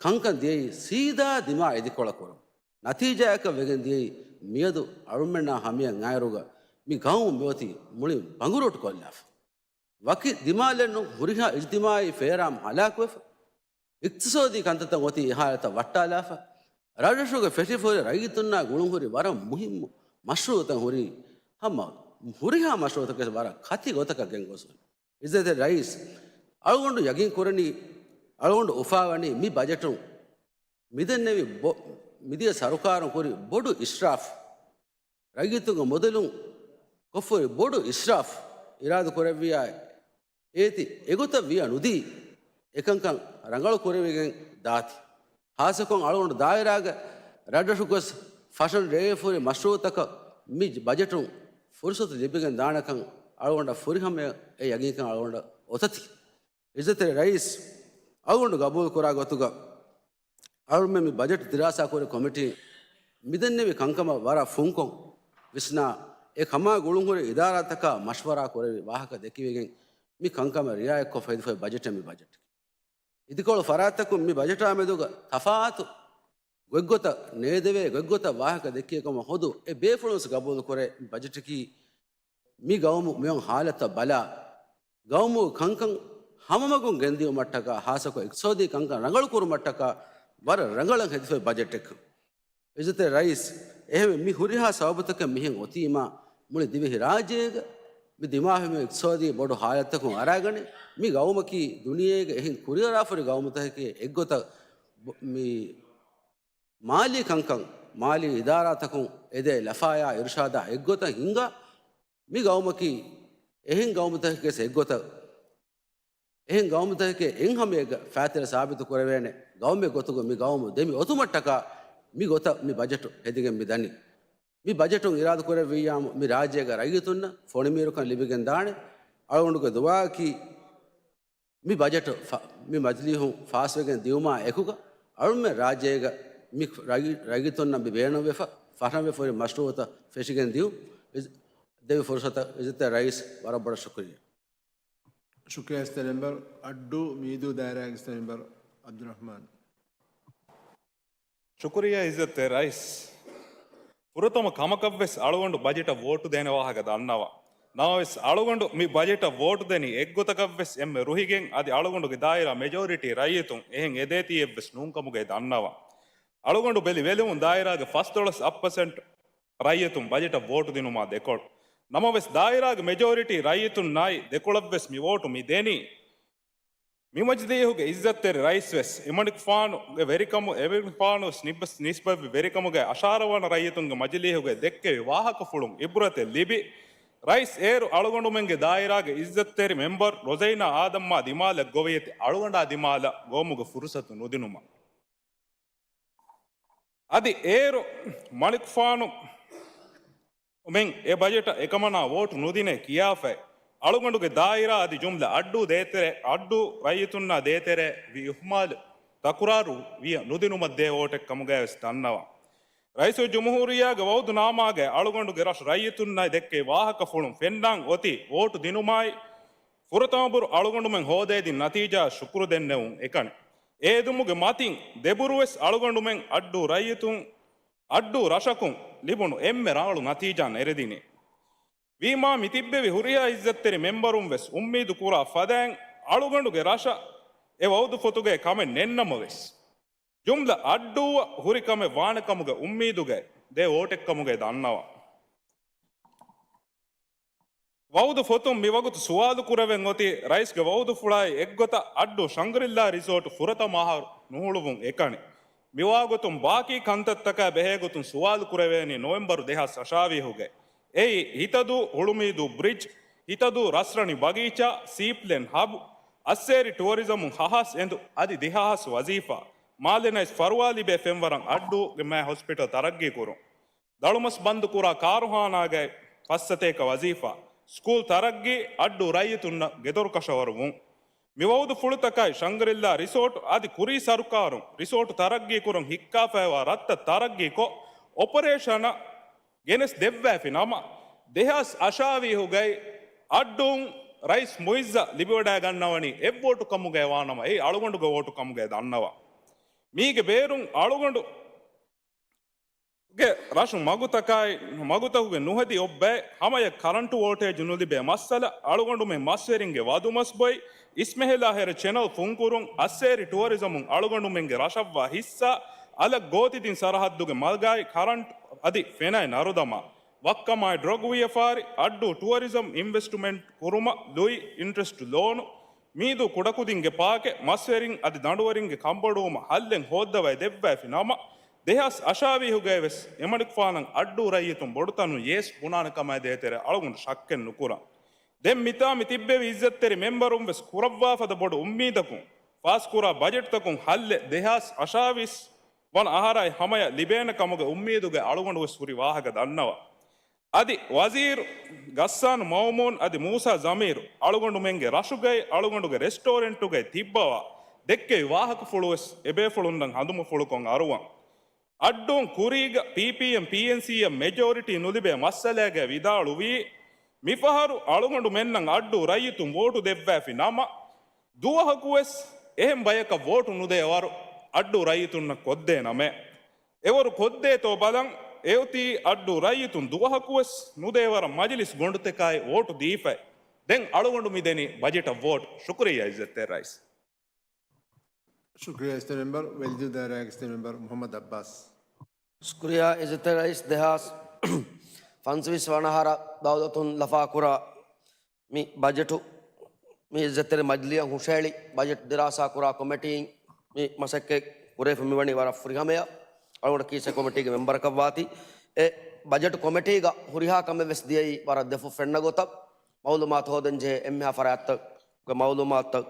ކަންކަން ދިޔައީ ސީދާ ދިމާ އިދިކޮޅަށް ކުރުން. ނަތީޖާއަކަށް ވެގެން ދިޔައީ މިއަދު އަޅުމެންނާ ހަމަޔަށް އައިރުގަ މި ގައުމު މިއޮތީ މުޅި ބަނގުރޫޓު ކޮށްލާފަ. ވަކި ދިމާލެއް ނޫން، ހުރިހާ އިޖްތިމާއީ ފޭރާމް ހަލާކުވެފަ، އިޤްތިޞާދީ ކަންތައްތައް އޮތީ އެ ހާލަތަށް ވައްޓާލާފަ، ރަށްރަށުގެ ފެށިފަހުރި ރައްޔިތުންނާ ގުޅުންހުރި ވަރަށް މުހިއްމު މަޝްރޫޢުތައް ހުރީ ހަމަ ހުރިހާ މަޝްރޫޢުތަކެއް ވެސް ވަރަށް ކަތި ގޮތަކަށް ގެންގޮސް ވަނީ. އިއްޒަތްތެރި ރައީސް، އަޅުގަނޑު ޔަގީން ކުރަނީ، އަޅުގަނޑު އުފާވަނީ މި ބަޖެޓުން މިދެންނެވި ބޮ-، މިދިޔަ ސަރުކާރުން ކުރި ބޮޑު އިސްރާފް، ރައްޔިތުންގެ މުދަލުން ކޮށްފަހުރި ބޮޑު އިސްރާފް އިރާދަ ކުރެއްވިޔާ، އޭތި އެގޮތަށް ވިޔަ ނުދީ، އެކަންކަން ރަނގަޅު ކުރެވިގެން ދާތީ. ހާއްސަކޮށް އަޅުގަނޑު ދާއިރާގެ ރަށްރަށުގަސް ފަށަން ރޭވިފަހުރި މަޝްރޫޢުތަކަށް މި ބަޖެޓުން ފުރުސަތު ލިބިގެން ދާނެކަން އަޅުގަނޑަށް ފުރިހަމަ އެ ޔަގީންކަން އަޅުގަނޑަށް އޮތަތީ. އިއްޒަތްތެރި ރައީސް، އަޅުގަނޑު ގަބޫލު ކުރާ ގޮތުގަ އަޅުމެން މި ބަޖެޓް ދިރާސާ ކުރި ކޮމިޓީން މިދެންނެވި ކަންކަމަށް ވަރަށް ފުންކޮށް ވިސްނާ، އެ ކަމާ ގުޅުންހުރި އިދާރާތަކާ މަޝްވަރާ ކުރެވި ވާހަކަ ދެކިވެގެން މި ކަންކަމަށް ރިއާޔަތްކޮށް ހެދިފައި ބަޖެޓެއް މި ބަޖެޓް. އިދިކޮޅު ފަރާތްތަކުން މި ބަޖެޓާ މެދުގަ ތަފާތު ގޮތްގޮތަށް ނޭދެވޭ ގޮތްގޮތަށް ވާހަކަ ދެއްކިޔަކަމަށް ހުދު އެ ބޭފުޅުންސް ގަބޫލުކުރޭ މި ބަޖެޓަކީ މި ގައުމު މިއޮން ހާލަތަށް ބަލާ، ގައުމުގެ ކަންކަން ހަމަމަގުން ގެންދިއުމަށްޓަކާ، ހާއްސަކޮށް އިޤްތިޞާދީ ކަންކަން ރަނގަޅުކުރުމަށްޓަކާ ވަރަށް ރަނގަޅަށް ހެދިފައި ބަޖެޓެއް. އިއްޒަތްތެރި ރައީސް، އެހެންވެ މި ހުރިހާ ސަބަބުތަކެއް މިހެން އޮތީމާ، މުޅި ދިވެހި ރާއްޖޭގަ މި ދިމާވި އިޤްތިޞާދީ ބޮޑު ހާލަތަކުން އަރާގަނެ، މި ގައުމަކީ ދުނިޔޭގެ އެހެން ކުރިއަރާފަހުރި ގައުމުތަކެކޭ އެއްގޮތަށް ބޮ-، މި މާލީ ކަންކަން، މާލީ އިދާރާތަކުން އެދޭ ލަފާޔާ އިރުޝާދާ އެއްގޮތަށް ހިންގާ، މި ގައުމަކީ އެހެން ގައުމުތަކެކޭ އެއްގޮތަށް، އެހެން ގައުމުތަކެކޭ އެއްހަމައެއްގަ ފައިތިލަ ސާބިތު ކުރެވޭނެ ގައުމެއް ގޮތުގަ މި ގައުމު ދެމި އޮތުމަށްޓަކާ މި ގޮތަށް މި ބަޖެޓު ހެދިގެން މި ދަނީ. މި ބަޖެޓުން އިރާދަ ކުރެއްވިއްޔާމު މި ރާއްޖޭގެ ރައްޔިތުންނަށް ފޮނިމީރުކަން ލިބިގެން ދާނެ. އަޅުގަނޑުގެ ދުޢާއަކީ މި ބަޖެޓު ފަ-، މި މަޖިލީހުން ފާސްވެގެން ދިއުމާ އެކުގަ، އަޅުމެން ރާއްޖޭގަ މި ރައްޔި-، ރައްޔިތުންނަށް މި ބޭނުންވެފަ، ފަށަންވެފަ ހުރި މަޝްރޫޢުތައް ފެށިގެން ދިއުން އިޒް-، ދެވި ފުރުސަތަށް އިއްޒަތްތެރި ރައީސް ވަރަށް ބޮޑަށް ޝުކުރިއްޔާ. ޝުކުރިއްޔާ އިއްޒަތްތެރި މެމްބަރު. އައްޑޫ މީދޫ ދާއިރާގެ އިއްޒަތްތެރި މެމްބަރު ޢަބްދުއްރަޙްމާން. ޝުކުރިއްޔާ އިއްޒަތްތެރި ރައީސް. ފުރަތަމަ ކަމަކަށްވެސް އަޅުގަނޑު ބަޖެޓަށް ވޯޓު ދޭނެ ވާހަކަ ދަންނަވަން. ނަމަވެސް އަޅުގަނޑު މި ބަޖެޓަށް ވޯޓު ދެނީ އެއްގޮތަކަށްވެސް އެންމެ ރުހިގެން އަދި އަޅުގަނޑުގެ ދާއިރާ މެޖޯރިޓީ ރައްޔިތުން އެހެން އެދޭތީއެއްވެސް ނޫންކަމުގައި ދަންނަވަން. އަޅުގަނޑު ބެލި ވެލެވުން ދާއިރާގެ ފަސްދޮޅަސް އަށް ޕަސެންޓް ރައްޔިތުން ބަޖެޓަށް ވޯޓު ދިނުމާ ދެކޮޅު. ނަމަވެސް ދާއިރާގެ މެޖޯރިޓީ ރައްޔިތުންނާއި ދެކޮޅަށްވެސް މި ވޯޓު މި ދެނީ. މި މަޖިލީހުގެ އިއްޒަތްތެރި ރައީސްވެސް އެމަނިކުފާނުގެ ވެރިކަމު، އެމަނިކުފާނުވެސް ނިސްބަތްވި ވެރިކަމުގައި އަށާރަވާނަ ރައްޔިތުންގެ މަޖިލީހުގައި ދެއްކެވި ވާހަކަފުޅުން އިބްރަތެއް ލިބި، ރައީސް އޭރު އަޅުގަނޑުމެންގެ ދާއިރާގެ އިއްޒަތްތެރި މެމްބަރު ރޮޒައިނާ އާދަމްއާ ދިމާލަށް ގޮވައިގަތީ އަޅުގަނޑާ ދިމާލަށް ގޮވުމުގެ ފުރުސަތު ނުދިނުމަށް. އަދި އޭރު މަނިކުފާނު މެން އެ ބަޖެޓަށް އެކަމަނާ ވޯޓު ނުދިނޭ ކިޔާފައި، އަޅުގަނޑުގެ ދާއިރާ އަދި ޖުމްލަ އައްޑޫ ދޭތެރޭ، އައްޑޫ ރައްޔިތުންނާ ދޭތެރޭ ވި އިހުމާލު ތަކުރާރު ވިޔަ ނުދިނުމަށް ދޭ ވޯޓެއް ކަމުގައިވެސް ދަންނަވަން. ރައީސުލްޖުމްހޫރިއްޔާގެ ވައުދު ނާމާގައި އަޅުގަނޑުގެ ރަށު ރައްޔިތުންނާއި ދެއްކެވި ވާހަކަފުޅުން ފެންނާން އޮތީ ވޯޓު ދިނުމާއި، ފުރަތަމަ ބުރު އަޅުގަނޑުމެން ހޯދައިދިން ނަތީޖާ ޝުކުރު ދެންނެވުން އެކަނި. އެ އެދުމުގެ މަތިން ދެބުރުވެސް އަޅުގަނޑުމެން އައްޑޫ ރައްޔިތުން، އައްޑޫ ރަށަކުން ލިބުނު އެންމެ ރާޅު ނަތީޖާ ނެރެދިނީ. ވީމާ މިތިއްބެވި ހުރިހާ އިއްޒަތްތެރި މެމްބަރުން ވެސް އުއްމީދު ކުރާ ފަދައިން އަޅުގަނޑުގެ ރަށަށް އެ ވައުދު ފޮތުގައި ކަމެއް ނެތްނަމަވެސް، ޖުމްލަ އައްޑޫއަށް ހުރި ކަމެއް ވާނެ ކަމުގެ އުއްމީދުގައި ދޭ ވޯޓެއް ކަމުގައި ދަންނަވަން. ވައުދު ފޮތުން މިވަގުތު ސުވާލު ކުރެވެން އޮތީ، ރައީސްގެ ވައުދުފުޅާއި އެއްގޮތަށް އައްޑޫ ޝަންގްރިއްލާ ރިސޯޓު ފުރަތަމަ އަހަރު ނުހުޅުވުން އެކަނި. މިވާގޮތުން ބާކީ ކަންތައްތަކާ ބެހޭގޮތުން ސުވާލު ކުރެވޭނީ ނޮވެމްބަރު ދެހާސް އަށާވީހުގައި. އެއީ، ހިތަދޫ ހުޅުމީދޫ ބްރިޖް، ހިތަދޫ ރަސްރަނި ބަގީޗާ، ސީޕްލޭން ހަބް، އައްސޭރި ޓުއަރިޒަމުން ހަހާސް އެނދު އަދި ދެހާސް ވަޒީފާ، މާލެ ނައިސް ފަރުވާ ލިބޭ ފެންވަރަށް އައްޑޫގެ މާތް ހޮސްޕިޓަލް ތަރައްގީ ކުރުން. ދަޅުމަސް ބަންދުކުރާ ކާރުހާނާގައި ފައްސަތޭކަ ވަޒީފާ، ސްކޫލް ތަރައްގީ، އައްޑޫ ރައްޔިތުންނަށް ގެދޮރު ކަށަވަރު ވުން. މި ވައުދުފުޅުތަކާއި ޝަންގްރިއްލާ ރިސޯޓު އަދި ކުރީ ސަރުކާރުން ރިސޯޓު ތަރައްގީ ކުރަން ހިއްކާފައިވާ ރަށްތައް ތަރައްގީކޮށް، އޮޕަރޭޝަނަށް ގެނެސް ދެއްވައިފި ނަމަ، ދެހާސް އަށާވީހުގައި އައްޑޫން ރައީސް މުއިއްޒަށް ލިބިވަޑައިގަންނަވަނީ އެއްވޯޓު ކަމުގައި ވާނަމަ، އެއީ އަޅުގަނޑުގެ ވޯޓު ކަމުގައި ދަންނަވަން. މީގެ ބޭރުން އަޅުގަނޑު ގެ ރަށު މަގުތަކާއި، މަގުތަކުގެ ނުހެދި އޮއްބައި، ހަމަޔަށް ކަރަންޓު ވޯލްޓޭޖު ނުލިބޭ މައްސަލަ، އަޅުގަނޑުމެން މަސްވެރިންގެ ވަދުމަސްބޮއި، އިސްމެހެލާ ހެރެ ޗެނަލް ފުންކުރުން، އައްސޭރި ޓުއަރިޒަމުން އަޅުގަނޑުމެންގެ ރަށަށްވާ ހިއްސާ، އަލަށް ގޯތިދިން ސަރަހައްދުގެ މަގާއި ކަރަންޓު އަދި ފެނައި ނަރުދަމާ، ވައްކަމާއި ޑްރަގް ވިޔަފާރި، އައްޑޫ ޓުއަރިޒަމް އިންވެސްޓްމަންޓް ކުރުމަށް ލުއި އިންޓްރެސްޓް ލޯނު، މީދޫ ކުޑަކުދިންގެ ޕާކެއް، މަސްވެރިން އަދި ދަނޑުވެރިންގެ ކަންބޮޑުވުމަށް ހައްލެއް ހޯއްދަވައި ދެއްވައިފި ނަމަ، ދެހާސް އަށާވީހުގައިވެސް އެމަނިކުފާނަށް އައްޑޫ ރައްޔިތުން ބޮޑުތަނުން ޔޭސް ބުނާނެ ކަމާ ދޭތެރޭ އަޅުގަނޑު ޝައްކެއް ނުކުރަން. ދެން މިތާ މި ތިއްބެވި އިއްޒަތްތެރި މެމްބަރުން ވެސް ކުރައްވާފަދަ ބޮޑު އުއްމީދަކުން ފާސްކުރާ ބަޖެޓްތަކުން ހައްލެއް ދެހާސް އަށާވީސް ވަނަ އަހަރާއި ހަމަޔަށް ލިބޭނެ ކަމުގެ އުއްމީދުގައި އަޅުގަނޑު ވެސް ހުރި ވާހަކަ ދަންނަވަން. އަދި ވަޒީރު ޣައްސާން މައުމޫން އަދި މޫސާ ޒަމީރު އަޅުގަނޑުމެންގެ ރަށުގައި އަޅުގަނޑުގެ ރެސްޓޯރެންޓުގައި ތިއްބަވާ ދެއްކެވި ވާހަކަފުޅުވެސް އެބޭފުޅުންނަށް ހަނދުމަފުޅުކޮށް އަރުވަން. އައްޑޫން ކުރީގަ ޕީޕީއެމް ޕީއެންސީއަށް މެޖޯރިޓީ ނުލިބޭ މައްސަލައިގައި ވިދާޅުވީ، މިފަހަރު އަޅުގަނޑުމެންނަށް އައްޑޫ ރައްޔިތުން ވޯޓު ދެއްވައިފި ނަމަ، ދުވަހަކުވެސް އެހެން ބަޔަކަށް ވޯޓު ނުދޭ ވަރު އައްޑޫ ރައްޔިތުންނަށް ކޮށްދޭނަމޭ. އެވަރު ކޮށްދޭތޯ ބަލަން، އެއޮތީ އައްޑޫ ރައްޔިތުން ދުވަހަކުވެސް ނުދޭ ވަރަށް މަޖިލިސް ގޮނޑުތަކާއި ވޯޓު ދީފައި. ދެން އަޅުގަނޑު މި ދެނީ ބަޖެޓަށް ވޯޓު. ޝުކުރިއްޔާ އިއްޒަތްތެރި ރައީސް. ޝުކުރިއްޔާ އިއްޒަތްތެރި މެމްބަރު، ވެލިދޫ ދާއިރާގެ އިއްޒަތްތެރި މެމްބަރު މުޙައްމަދު އައްބާސް. ޝުކުރިއްޔާ އިއްޒަތްތެރި ރައީސް، ދެހާސް ފަންސަވީސް ވަނަ އަހަރަށް ދައުލަތުން ލަފާކުރާ މި ބަޖެޓު، މި އިއްޒަތްތެރި މަޖިލީހަށް ހުށަހެޅި ބަޖެޓް ދިރާސާކުރާ ކޮމެޓީން މި މަސައްކަތް ކުރެވިފަ މިވަނީ ވަރަށް ފުރިހަމަޔަށް. އަޅުގަނޑަކީ އެ ކޮމެޓީގެ މެމްބަރަކަށްވާތީ. އެ ބަޖެޓް ކޮމެޓީގަ ހުރިހާ ކަމެއް ވެސް ދިޔައީ ވަރަށް ދެފުށް ފެންނަ ގޮތަށް. މައުލޫމާތު ހޯދަން ޖެހޭ އެންމެހާ ފަރާތްތަކުގެ މައުލޫމާތުތައް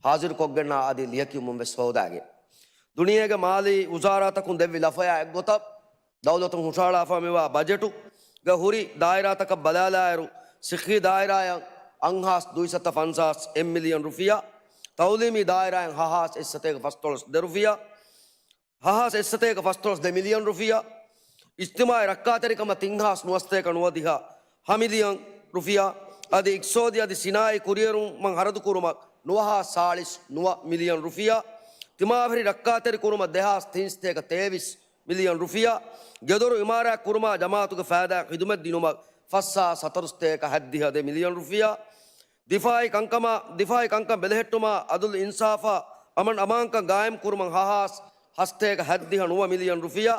ހާޒިރުކޮށްގެންނާ އަދި ލިޔެކިޔުމުން ވެސް ހޯދާގެން. ދުނިޔޭގެ މާލީ ވުޒާރާތަކުން ދެއްވި ލަފަޔާ އެއްގޮތަށް، ދައުލަތުން ހުށަހަޅާފަ މިވާ ބަޖެޓުގެ ހުރި ދާއިރާތަކަށް ބަލާލާއިރު، ސިއްހީ ދާއިރާއަށް އަށްހާސް ދުއިސައްތަ ފަންސާސް އެއް މިލިއަން ރުފިޔާ، ތައުލީމީ ދާއިރާއަށް ހަހާސް އެއްސަތޭކަ ފަސްދޮޅަސް ދެ ރުފިޔާ، ހަހާސް އެއްސަތޭކަ ފަސްދޮޅަސް ދެ މިލިއަން ރުފިޔާ، އިޖްތިމާޢީ ރައްކާތެރިކަމަށް ތިން ހާސް ނުވަސަތޭކަ ނުވަދިހަ ހަ މިލިއަން ރުފިޔާ، އަދި އިޤްތިޞާދީ އަދި ސިނާއީ ކުރިއެރުމަށް ހަރަދުކުރުމަށް ނުވަހާސް ސާޅީސް ނުވަ މިލިއަން ރުފިޔާ، ތިމާވެރި ރައްކާތެރިކުރުމަށް ދެހާސް ތިންސަތޭކަ ތޭވީސް މިލިއަން ރުފިޔާ، ގެދޮރު އިމާރާތް ކުރުމާ ޖަމާއަތުގެ ފައިދާ ޚިދުމަތް ދިނުމަށް ފަސް ހާސް ހަތަރުސަތޭކަ ހަތްދިހަ ދެ މިލިއަން ރުފިޔާ، ދިފާއީ ކަންކަމާ، ދިފާއީ ކަންކަން ބެލެހެއްޓުމާ، ޢަދުލު އިންސާފާ، އަމަން އަމާންކަން ގާއިމް ކުރުމަށް ހަ ހާސް ހަސްތޭކަ ހަތްދިހަ ނުވަ މިލިއަން ރުފިޔާ،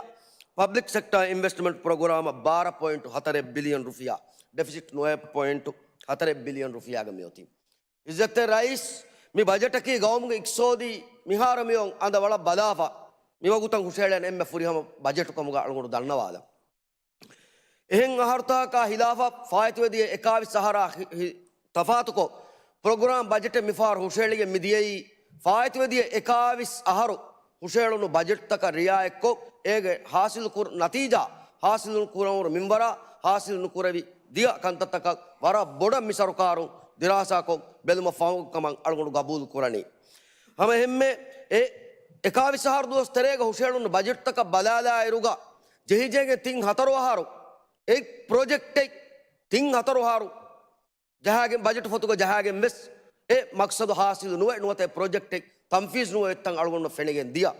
ޕަބްލިކް ސެކްޓާ އިންވެސްޓްމަންޓް ޕްރޮގްރާމަށް ބާރަ ޕޮއިންޓު ހަތަރެއް ބިލިއަން ރުފިޔާ، ޑެފިސިޓް ނުވައެއް ޕޮއިންޓު ހަތަރެއް ބިލިއަން ރުފިޔާގަ މިއޮތީ. ޢިއްޒަތްތެރި ރައީސް، މި ބަޖެޓަކީ ގައުމުގެ އިޤްތިޞާދީ މިހާރު މިއޮން އަނދަ ވަޅަށް ބަލާފަ، މިވަގުތަށް ހުށައެޅޭނެ އެންމެ ފުރިހަމަ ބަޖެޓު ކަމުގަ އަޅުގަނޑު ދަންނަވާލަން. އެހެން އަހަރުތަކާ ހިލާފަށް ފާއިތުވެދިޔަ އެކާވީސް އަހަރާ ހި-، ހި-، ތަފާތުކޮށް، ޕްރޮގްރާމް ބަޖެޓެއް މިފަހަރު ހުށައެޅިގެން މިދިޔައީ، ފާއިތުވެދިޔަ އެކާވީސް އަހަރު ހުށައެޅުނު ބަޖެޓްތަކަށް ރިއާޔަތްކޮށް، އޭގެ ހާސިލުކުރު ނަތީޖާ، ހާސިލު ނުކުރެވުނު މިންވަރާ، ހާސިލު ނުކުރެވި ދިޔަ ކަންތައްތަކަށް ވަރަށް ބޮޑަށް މި ސަރުކާރުން ދިރާސާކޮށް ބެލުމަށް ފަހު ކަމަށް އަޅުގަނޑު ގަބޫލު ކުރަނީ. ހަމަ އެހެންމެ އެ އެކާވީސް އަހަރު ދުވަސް ތެރޭގަ ހުށައެޅުނު ބަޖެޓްތަކަށް ބަލާލާއިރުގަ ޖެހިޖެހިގެން ތިން ހަތަރު އަހަރު އެ ޕްރޮޖެކްޓެއް ތިން ހަތަރު އަހަރު ޖަހާގެން ބަޖެޓު ފޮތުގަ ޖަހާގެން ވެސް އެ މަޤްޞަދު ހާސިލު ނުވެ، ނުވަތަ އެ ޕްރޮޖެކްޓެއް ތަންފީޒު ނުވެ އޮތްތަން އަޅުގަނޑު ފެނިގެން ދިޔަ.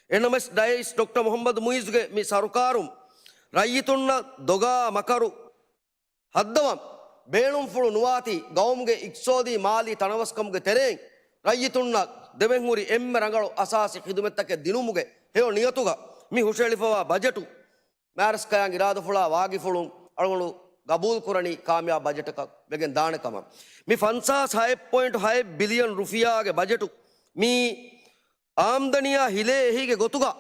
އެހެންނަމަވެސް ރައީސް ޑޮކްޓަރ މުޙައްމަދު މުޢިއްޒުގެ މި ސަރުކާރުން ރައްޔިތުންނަށް ދޮގާ މަކަރު ހައްދަވަން ބޭނުންފުޅު ނުވާތީ، ގައުމުގެ އިޤްތިޞާދީ މާލީ ތަނަވަސްކަމުގެ ތެރެއިން ރައްޔިތުންނަށް ދެވެންހުރި އެންމެ ރަނގަޅު އަސާސީ ޚިދުމަތްތަކެއް ދިނުމުގެ ހެޔޮ ނިޔަތުގަ މި ހުށައެޅިފަވާ ބަޖެޓު މާރަސްކަޔާން އިރާދަފުޅާ ވާގިފުޅުން އަޅުގަނޑު ގަބޫލުކުރަނީ ކާމިޔާބު ބަޖެޓަކަށް ވެގެން ދާނެ ކަމަށް. މި ފަންސާސް ހައެއް ޕޮއިންޓު ހައެއް ބިލިއަން ރުފިޔާގެ ބަޖެޓު މީ އާމްދަނީއާ ހިލޭ އެހީގެ ގޮތުގަ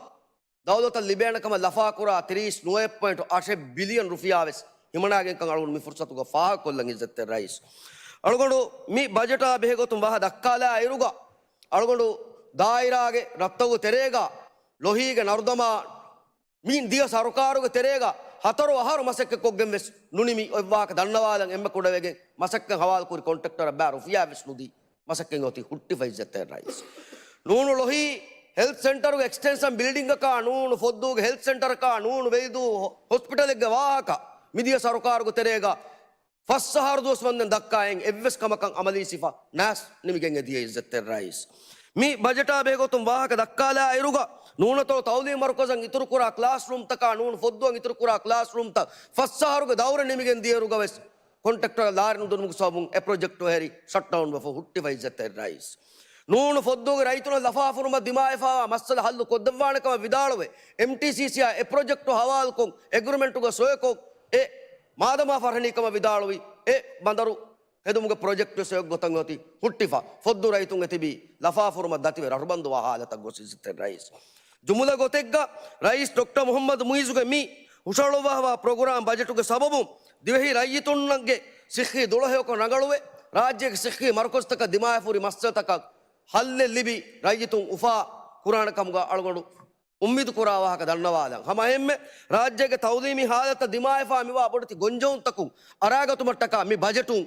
ދައުލަތަށް ލިބޭނެ ކަމަށް ލަފާކުރާ ތިރީސް ނުވައެއް ޕޮއިންޓު އަށެއް ބިލިއަން ރުފިޔާ ވެސް ހިމަނާގެންކަން އަޅުގަނޑު މި ފުރުޞަތުގަ ފާހަގަކޮށްލަން ޢިއްޒަތްތެރި ރައީސް. އަޅުގަނޑު މި ބަޖެޓާ ބެހޭގޮތުން ވާހަ ދައްކާލާ އިރުގަ އަޅުގަނޑު ދާއިރާގެ ރަށްތަކުގެ ތެރޭގަ ލޮހީގެ ނަރުދަމާ މި ދިޔަ ސަރުކާރުގެ ތެރޭގަ ހަތަރު އަހަރު މަސައްކަތްކޮށްގެން ވެސް ނުނިމި އޮތް ވާހަކަ ދަންނަވާލަން އެންމެ ކުޑަވެގެން މަސައްކަތް ހަވާލުކުރި ކޮންޓްރެކްޓަރަށް ބާ ރުފިޔާ ވެސް ނުދީ މަސައްކަތް އޮތީ ހުއްޓިފަ ޢިއްޒަތްތެރި ރައީސް. ނޫނު ލޮހީ ހެލްތް ސެންޓަރުގެ އެކްސްޓެންޝަން ބިލްޑިންގަކާ ނޫނު ފޮއްދޫގެ ހެލްތް ސެންޓަރަކާ ނޫނު ވެލިދޫ ހޮ-، ހޮސްޕިޓަލެއްގެ ވާހަކަ މިދިޔަ ސަރުކާރުގެ ތެރޭގަ ފަސް އަހަރު ދުވަސް ވަންދެން ދައްކާއިން އެއްވެސް ކަމަކަށް އަމަލީ ސިފަ ނާސް ނިމިގެން އެދިޔަ ޢިއްޒަތްތެރި ރައީސް. މި ބަޖެޓާ ބެހޭގޮތުން ވާހަކަ ދައްކާލާ އިރުގަ ނޫނަތޮޅު ތައުލީމީ މަރުކަޒަށް އިތުރުކުރާ ކްލާސްރޫމްތަކާ ނޫނު ފޮއްދުއަށް އިތުރުކުރާ ކްލާސްރޫމްތައް ފަސް އަހަރުގެ ދައުރެއް ނިމިގެން ދިޔައިރުގަ ވެސް ކޮންޓްރެކްޓަރަށް ލާރި ނުދިނުމުގެ ސަބަބުން އެ ޕްރޮޖެކްޓު ހެރި ޝަޓްޑައުން ވެފަ ހުއްޓިފަ ޢިއްޒަތްތެރި ރައީސް. ނޫނު ފޮއްދޫގެ ރައްޔިތުންނަށް ލަފާފުރުމަށް ދިމާވެފަވާ މައްސަލަ ހައްލު ކޮށްދެއްވާނެ ކަމަށް ވިދާޅުވެ، އެމްޓީސީސީއާ އެ ޕްރޮޖެކްޓު ހަވާލުކޮށް، އެގްރިމެންޓުގަ ސޮއިކޮށް، އެ މާދަމާ ފަރަހަނީ ކަމަށް ވިދާޅުވި، އެ ބަނދަރު ހެދުމުގެ ޕްރޮޖެކްޓް ވެސް އޮތް ގޮތަށް އޮތީ ހުއްޓިފަ، ފޮއްދު ރައްޔިތުން އެތިބީ ލަފާފުރުމަށް ދަތިވެ ރަށުބަންދުވާ ހާލަތަށް ގޮސް ޢިއްޒަތްތެރި ރައީސް. ޖުމުލަ ގޮތެއްގަ ރައީސް ޑޮކްޓަރ މުޙައްމަދު މުޢިއްޒުގެ މި ހުށަހަޅުއްވާފަވާ ޕްރޮގްރާމް ބަޖެޓުގެ ސަބަބުން ދިވެހި ރައްޔިތުންނަށްގެ ސިއްހީ ދުޅަހެޔޮކަން ރަނގަޅުވެ، ރާއްޖޭގެ ސިއްހީ މަރުކަޒުތަކަށް ދިމާވެފަ ހުރި މައްސަލަތަކަށް ހައްލެއް ލިބި، ރައްޔިތުން އުފާ ކުރާނެ ކަމުގަ އަޅުގަނޑު އުއްމީދު ކުރާ ވާހަކަ ދަންނަވާލަން. ހަމައެހެންމެ ރާއްޖޭގެ ތައުލީމީ ހާލަތަށް ދިމާވެފަ މިވާ ބޮޑެތި ގޮންޖެހުންތަކުން އަރާގަތުމަށްޓަކާ މި ބަޖެޓުން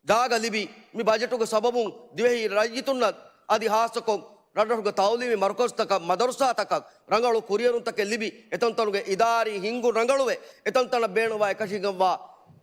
ޖާގަ ލިބި، މި ބަޖެޓުގެ ސަބަބުން ދިވެހި ރައްޔިތުންނަށް އަދި ހާއްސަކޮށް ރަށްރަށުގެ ތައުލީމީ މަރުކަޒުތަކަށް، މަދަރުސާތަކަށް ރަނގަޅު ކުރިއެރުންތަކެއް ލިބި، އެތަންތަނުގެ އިދާރީ ހިންގުން ރަނގަޅުވެ، އެތަންތަނަށް ބޭނުންވާ އެކަށީގެންވާ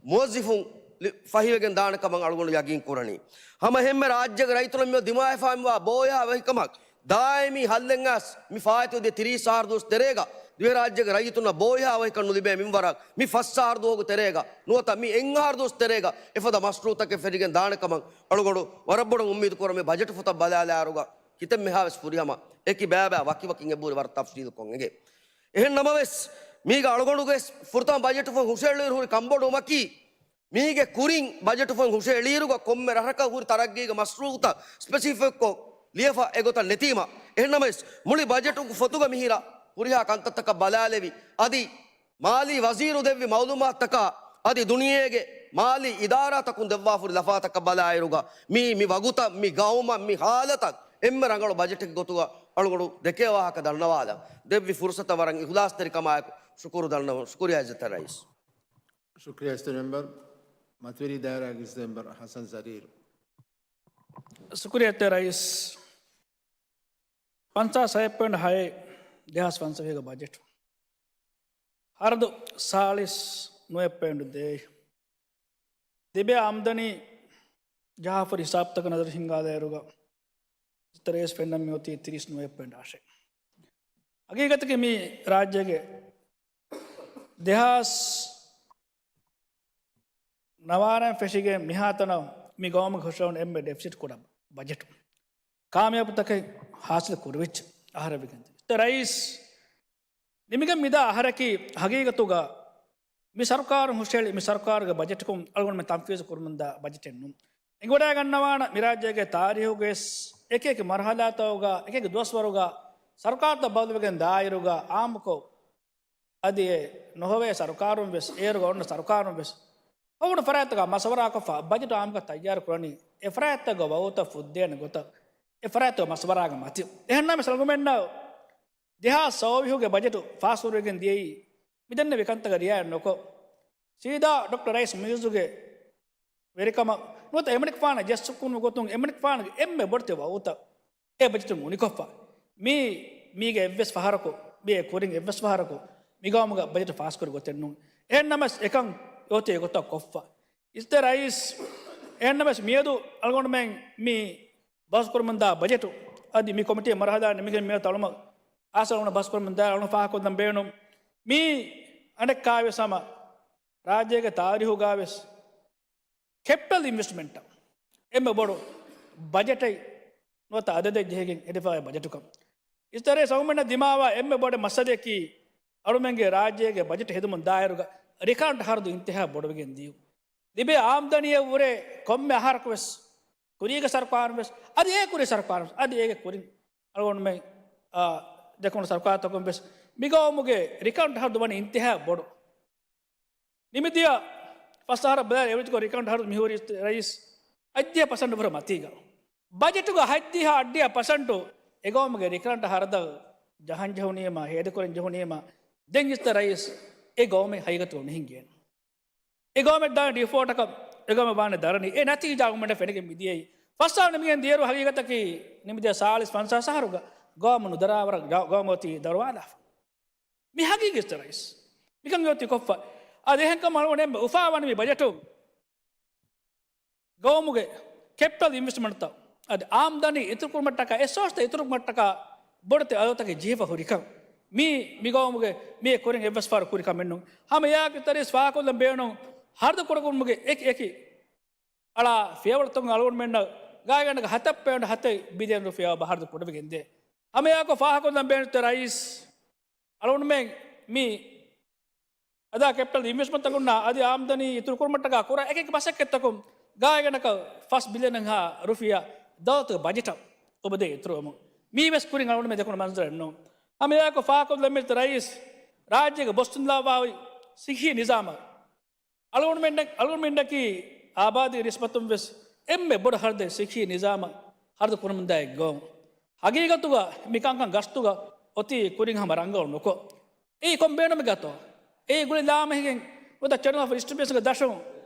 މުވައްޒިފުން ލި-، ފަހިވެގެން ދާނެ ކަމަށް އަޅުގަނޑު ޔަގީން ކުރަނީ. ހަމަ އެހެންމެ ރާއްޖޭގެ ރައްޔިތުންނަށް މިއޮތް ދިމާވެފައިމިވާ ބޯހިޔާ ވަހިކަމަށް ދާއިމީ ހައްލެއް އައިސް މި ފާއިތުވެދިޔަ ތިރީސް އަހަރު ދުވަސް ތެރޭގަ ދިވެހިރާއްޖޭގެ ރައްޔިތުންނަށް ބޯހިޔާ ވަހިކަން ނުލިބޭ މިންވަރަށް މި ފަސް އަހަރު ދުވަހުގެ ތެރޭގަ ނުވަތަ މި އެއް އަހަރު ދުވަސް ތެރޭގަ އެފަދަ މަޝްރޫޢުތަކެއް ފެށިގެން ދާނެ ކަމަށް އަޅުގަނޑު ވަރަށް ބޮޑަށް އުއްމީދު ކުރަމޭ. ބަޖެޓު ފޮތަށް ބަލާލާއިރުގަ ކިތަންމެހާވެސް ފުރިހަމަ އެކި ބައިބައި ވަކިވަކިން އެބަހުރި ވަރަށް ތަފްސީލުކޮށް އެނގޭ. އެހެން ނަމަވެސް، މީގަ އަޅުގަނޑުގެ ފުރަތަމަ ބަޖެޓު ފޮތް ހުށައެޅިއިރު ހުރި ކަންބޮޑުވުމަކީ، މީގެ ކުރިން ބަޖެޓު ފޮތް ހުށައެޅިއިރުގަ ކޮންމެ ރަށަކަށް ހުރި ތަރައްގީގެ މަޝްރޫޢުތައް ސްޕެސިފިކްކޮށް ލިޔެފަ އެގޮތަށް ނެތީމަ. އެހެން ނަމަވެސް، މުޅި ބަޖެޓު ފޮތުގަ މިހިރަ ހުރިހާ ކަންތައްތަކަށް ބަލާލެވި، އަދި މާލީ ވަޒީރު ދެއްވި މައުލޫމާތުތަކާ އަދި ދުނިޔޭގެ މާލީ އިދާރާތަކުން ދެއްވާފަ ހުރި ލަފާތަކަށް ބަލާއިރުގަ، މީ، މި ވަގުތަށް، މި ގައުމަށް، މި ހާލަތަށް އެންމެ ރަނގަޅު ބަޖެޓެއްގެ ގޮތުގަ އަޅުގަނޑު ދެކޭ ވާހަކަ ދަންނަވާލަން. ދެއްވި ފުރުސަތަށް ވަރަށް އިޚްލާޞްތެރިކަމާއެކު ޝުކުރު ދަންނަވަން. ޝުކުރިއްޔާ ޢިއްޒަތްތެރި ރައީސް. ޝުކުރިއްޔާ ޢިއްޒަތްތެރި މެމްބަރު. މަތިވެރި ދާއިރާގެ ޢިއްޒަތްތެރި މެމްބަރު ޙަސަން ޒަރީރު. ޝުކުރިއްޔާ ޢިއްޒަތްތެރި ރައީސް. ފަންސާސް ހައެއް ޕޮއިންޓް ހައެއް ދެހާސް ފަންސަވީހުގެ ބަޖެޓު. ހަރަދު ސާޅީސް ނުވައެއް ޕޮއިންޓް ދޭއް. ލިބޭ އާމްދަނީ ޖަހާފަ ހުރި ހިސާބުތަކަށް ނަޒަރު ހިންގާލާއިރުގަ، ޢިއްޒަތްތެރި ރައީސް ފެންނަން މިއޮތީ ތިރީސް ނުވައެއް ޕޮއިންޓް އަށެއް. ހަގީގަތަކީ މި ރާއްޖޭގެ ދެހާސް ނަވާރައިން ފެށިގެން މިހާތަނަށް މި ގައުމުގެ ހުށަހެޅުނު އެންމެ ޑެފިސިޓް ކުޑަ ބަޖެޓު. ކާމިޔާބުތަކެއް ހާސިލް ކުރެވިއްޖެ އަހަރެއް ވެގެން. ރައީސް ނިމިގެން މިދާ އަހަރަކީ ހަގީގަތުގަ މި ސަރުކާރުން ހުށަހެޅި މި ސަރުކާރުގެ ބަޖެޓުކުން އަޅުގަނޑުމެން ތަންފީޒު ކުރަމުންދާ ބަޖެޓެއް ނޫން. އެނގިވަޑައިގަންނަވާނަ މި ރާއްޖޭގެ ތާރީހުގައި އެކި އެކި މަރުހަލާތަކުގަ އެކި އެކި ދުވަސްވަރުގަ ސަރުކާރުތައް ބަދަލުވެގެން ދާއިރުގަ އާއްމުކޮށް އަދި އެ ނުހޮވޭ ސަރުކާރުން ވެސް، އޭރުގަ އޮންނަ ސަރުކާރުން ވެސް ހޮވުނު ފަރާތްތަކާ މަސަވަރާކޮށްފަ ބަޖެޓު އާއްމުކޮށް ތައްޔާރު ކުރަނީ އެ ފަރާތްތަކުގެ ވައުތައް ފުއްދޭނެ ގޮތަށް އެ ފަރާތްތަކުގެ މަސަވަރާގެ މަތިން. އެހެންނަމަވެސް އަޅުގަނޑުމެންނަށް ދެހާސް ސައުވީހުގެ ބަޖެޓު ފާސްކުރެވިގެން ދިޔައީ މިދެންނެވި ކަންތަކަށް ރިއާޔަތް ނުކޮށް، ސީދާ ޑޮކްޓަރ ރައީސް މުއިއްޒުގެ ވެރިކަމަށް ނުވަތަ އެމަނިކުފާނަށް ޖެއްސުކުން ގޮތުން އެމަނިކުފާނުގެ އެންމެ ބޮޑެތި ވައުތަށް އެ ބަޖެޓުން އުނިކޮށްފަ. މީ، މީގެ އެއްވެސް ފަހަރަކު، މީގެ ކުރިން އެއްވެސް ފަހަރަކު މި ގައުމުގަ ބަޖެޓު ފާސްކުރި ގޮތެއް ނޫން. އެހެންނަމަވެސް އެކަން އޮތީ އެގޮތަށް ކޮށްފަ. އިސްތެ ރައީސް، އެހެންނަމަވެސް މިއަދު އަޅުގަނޑުމެން މި ބަހުސް ކުރަމުންދާ ބަޖެޓު އަދި މި ކޮމިޓީ މަރުހަލާ ނިމިގެން މިއަދު އަޅުމަށް އާސަ އަޅުގަނޑު ބަހުސް ކުރަމުންދާ އަޅުން ފާހަގަކޮށްލަން ބޭނުން. މީ އަނެއްކާވެސް ހަމަ ރާއްޖޭގެ ތާރީހުގަވެސް ކެޕިޓަލް އިންވެސްޓްމަންޓަށް އެންމެ ބޮޑު ބަޖެޓެއް ނުވަތަ އަދަދެއް ޖެހިގެން އެދިފާވާ ބަޖެޓުކަން. އިސްތެ ރައީސް އަޅުގަނޑުމެންނަށް ދިމާވާ އެންމެ ބޮޑު މައްސަލައަކީ އަޅުމެންގެ ރާއްޖޭގެ ބަޖެޓް ހެދުމުން ދާއިރުގަ ރިކާން ހަރަދު އިންތިހާ ބޮޑުވެގެން ދިޔުން. ލިބޭ އާމްދަނީއަށްވުރެ ކޮންމެ އަހަރަކުވެސް ކުރީގެ ސަރުކާރުންވެސް އަދި އޭ ކުރީ ސަރުކާރުން އަދި އޭގެ ކުރިން އަޅުގަނޑުމެން، އާ، ދެކުނު ސަރުކާރުތަކުން ވެސް މިގައުމުގެ ރިކާން ހަރަދު ވަނީ އިންތިހާ ބޮޑު. ނިމިދިޔަ ފަސް އަހަރަށް ބަލާއިރު އެވަރެޖްކޮށް ރިކާން ހަރަދު މިހުރީ ރައީސް އަށްޑިހަ ޕަސެންޓު ވުރެ މަތީގަ. ބަޖެޓުގަ ހައްދިހަ އަށްޑިހަ ޕަސެންޓު އެގައުމުގެ ރިކާން ހަރަދަށް ޖަހަން ޖެހުނީމަ، ހޭދަކުރަން ޖެހުނީމަ، ދެން އިސްތެ ރައީސް އެ ގައުމެއް ހަގީގަތުގަ ނުހިނގޭނެ. އެ ގައުމެއް ދާނެ ޑިފޯލްޓަކަށް، އެ ގައުމެއް ވާނެ ދަރަނި. އެ ނަތީޖާ އަޅުގަނޑަށް ފެނިގެން މިދިޔައީ. ފަސް ސާޅު ނިމިގެން ދިޔައިރު ހަގީގަތަކީ ނިމިދިޔަ ސާޅީސް ފަންސާސް އަހަރުގަ ގައުމު ނުދަރާވަރަށް ގަ-، ގައުމު އޮތީ ދަރުވާލާފަ. މި ހަގީގަތް އިސްތެ ރައީސް. މިކަން އޮތީ ކޮށްފަ. އަދި އެހެންކަމުން އަޅުގަނޑު އެންމެ އުފާވަނީ މި ބަޖެޓު ގައުމުގެ ކެޕިޓަލް އިންވެސްޓްމަންޓްތައް އަދި އާމްދަނީ އިތުރުކުރުމަށްޓަކާ، އެ ސޯސްތައް އިތުރުކުރުމަށްޓަކާ ބޮޑެތި އަދަދުތަކެއް ޖެހިފަ ހުރިކަން. މީ، މި ގައުމުގެ މީ ކުރިން އެއްވެސް ފަހަރު ކުރި ކަމެއް ނޫން. ހަމަ އެއާއެކު އިސްތެ ރައީސް ފާހަގަކޮށްލަން ބޭނުން ހަރަދު ކުރެވުމުގެ އެކި އެކި އަޅާ ފިޔަވަޅުތަކުން އަޅުގަނޑުމެންނަށް ގާތްގަނޑަކަށް ހަތަށް ޕޮއިންޓް ހަތެއް ބިލިއަން ރުފިޔާ އެބަ ހަރަދު ކުރެވިގެންދޭ. ހަމައެއާއެކު ފާހަގަކޮށްލަން ބޭނުން އިސްތެ ރައީސް އަޅުގަނޑުމެން މި އަދާ ކެޕިޓަލް އިންވެސްޓްމަންޓްތަކުންނާ އަދި އާމްދަނީ އިތުރުކުރުމަށްޓަކާ ކުރާ އެކި އެކި މަސައްކަތްތަކުން ގާތްގަނޑަކަށް ފަސް ބިލިއަންހާ ރުފިޔާ ދައުލަތުގެ ބަޖެޓަށް އުބަދޭ އިތުރުވަމުން މީވެސް ކުރިން އަޅުގަނޑުމެން ދެކުނު މަންޒަރެއް ނޫން. ހަމައެއާއެކު ފާހަގަކޮށްލަން މިއިސްތެ ރައީސް ރާއްޖޭގެ ބޮސްތުންލާވާ ހޮތް ސިއްހީ ނިޒާމަށް އަޅުގަނޑުމެން، އަޅުގަނޑުމެންނަކީ އާބާދީ ނިސްބަތުން ވެސް އެންމެ ބޮޑު ހަރަދެއް ސިއްހީ ނިޒާމަށް ހަރަދު ކުރަމުންދާ އެއް ގައުމު. ހަގީގަތުގަ މި ކަންކަން ގަސްތުގަ އޮތީ ކުރިން ހަމަ ރަނގަޅު ނުކޮށް. އެއީ ކޮން ބޭނުމެއްގަތޯ؟ އެއީ ގުޅި ލާމެހިގެން ނުވަތަ ޗެނުވާފަ ޑިސްޓްރިބިއުޝަންގެ ދަށުން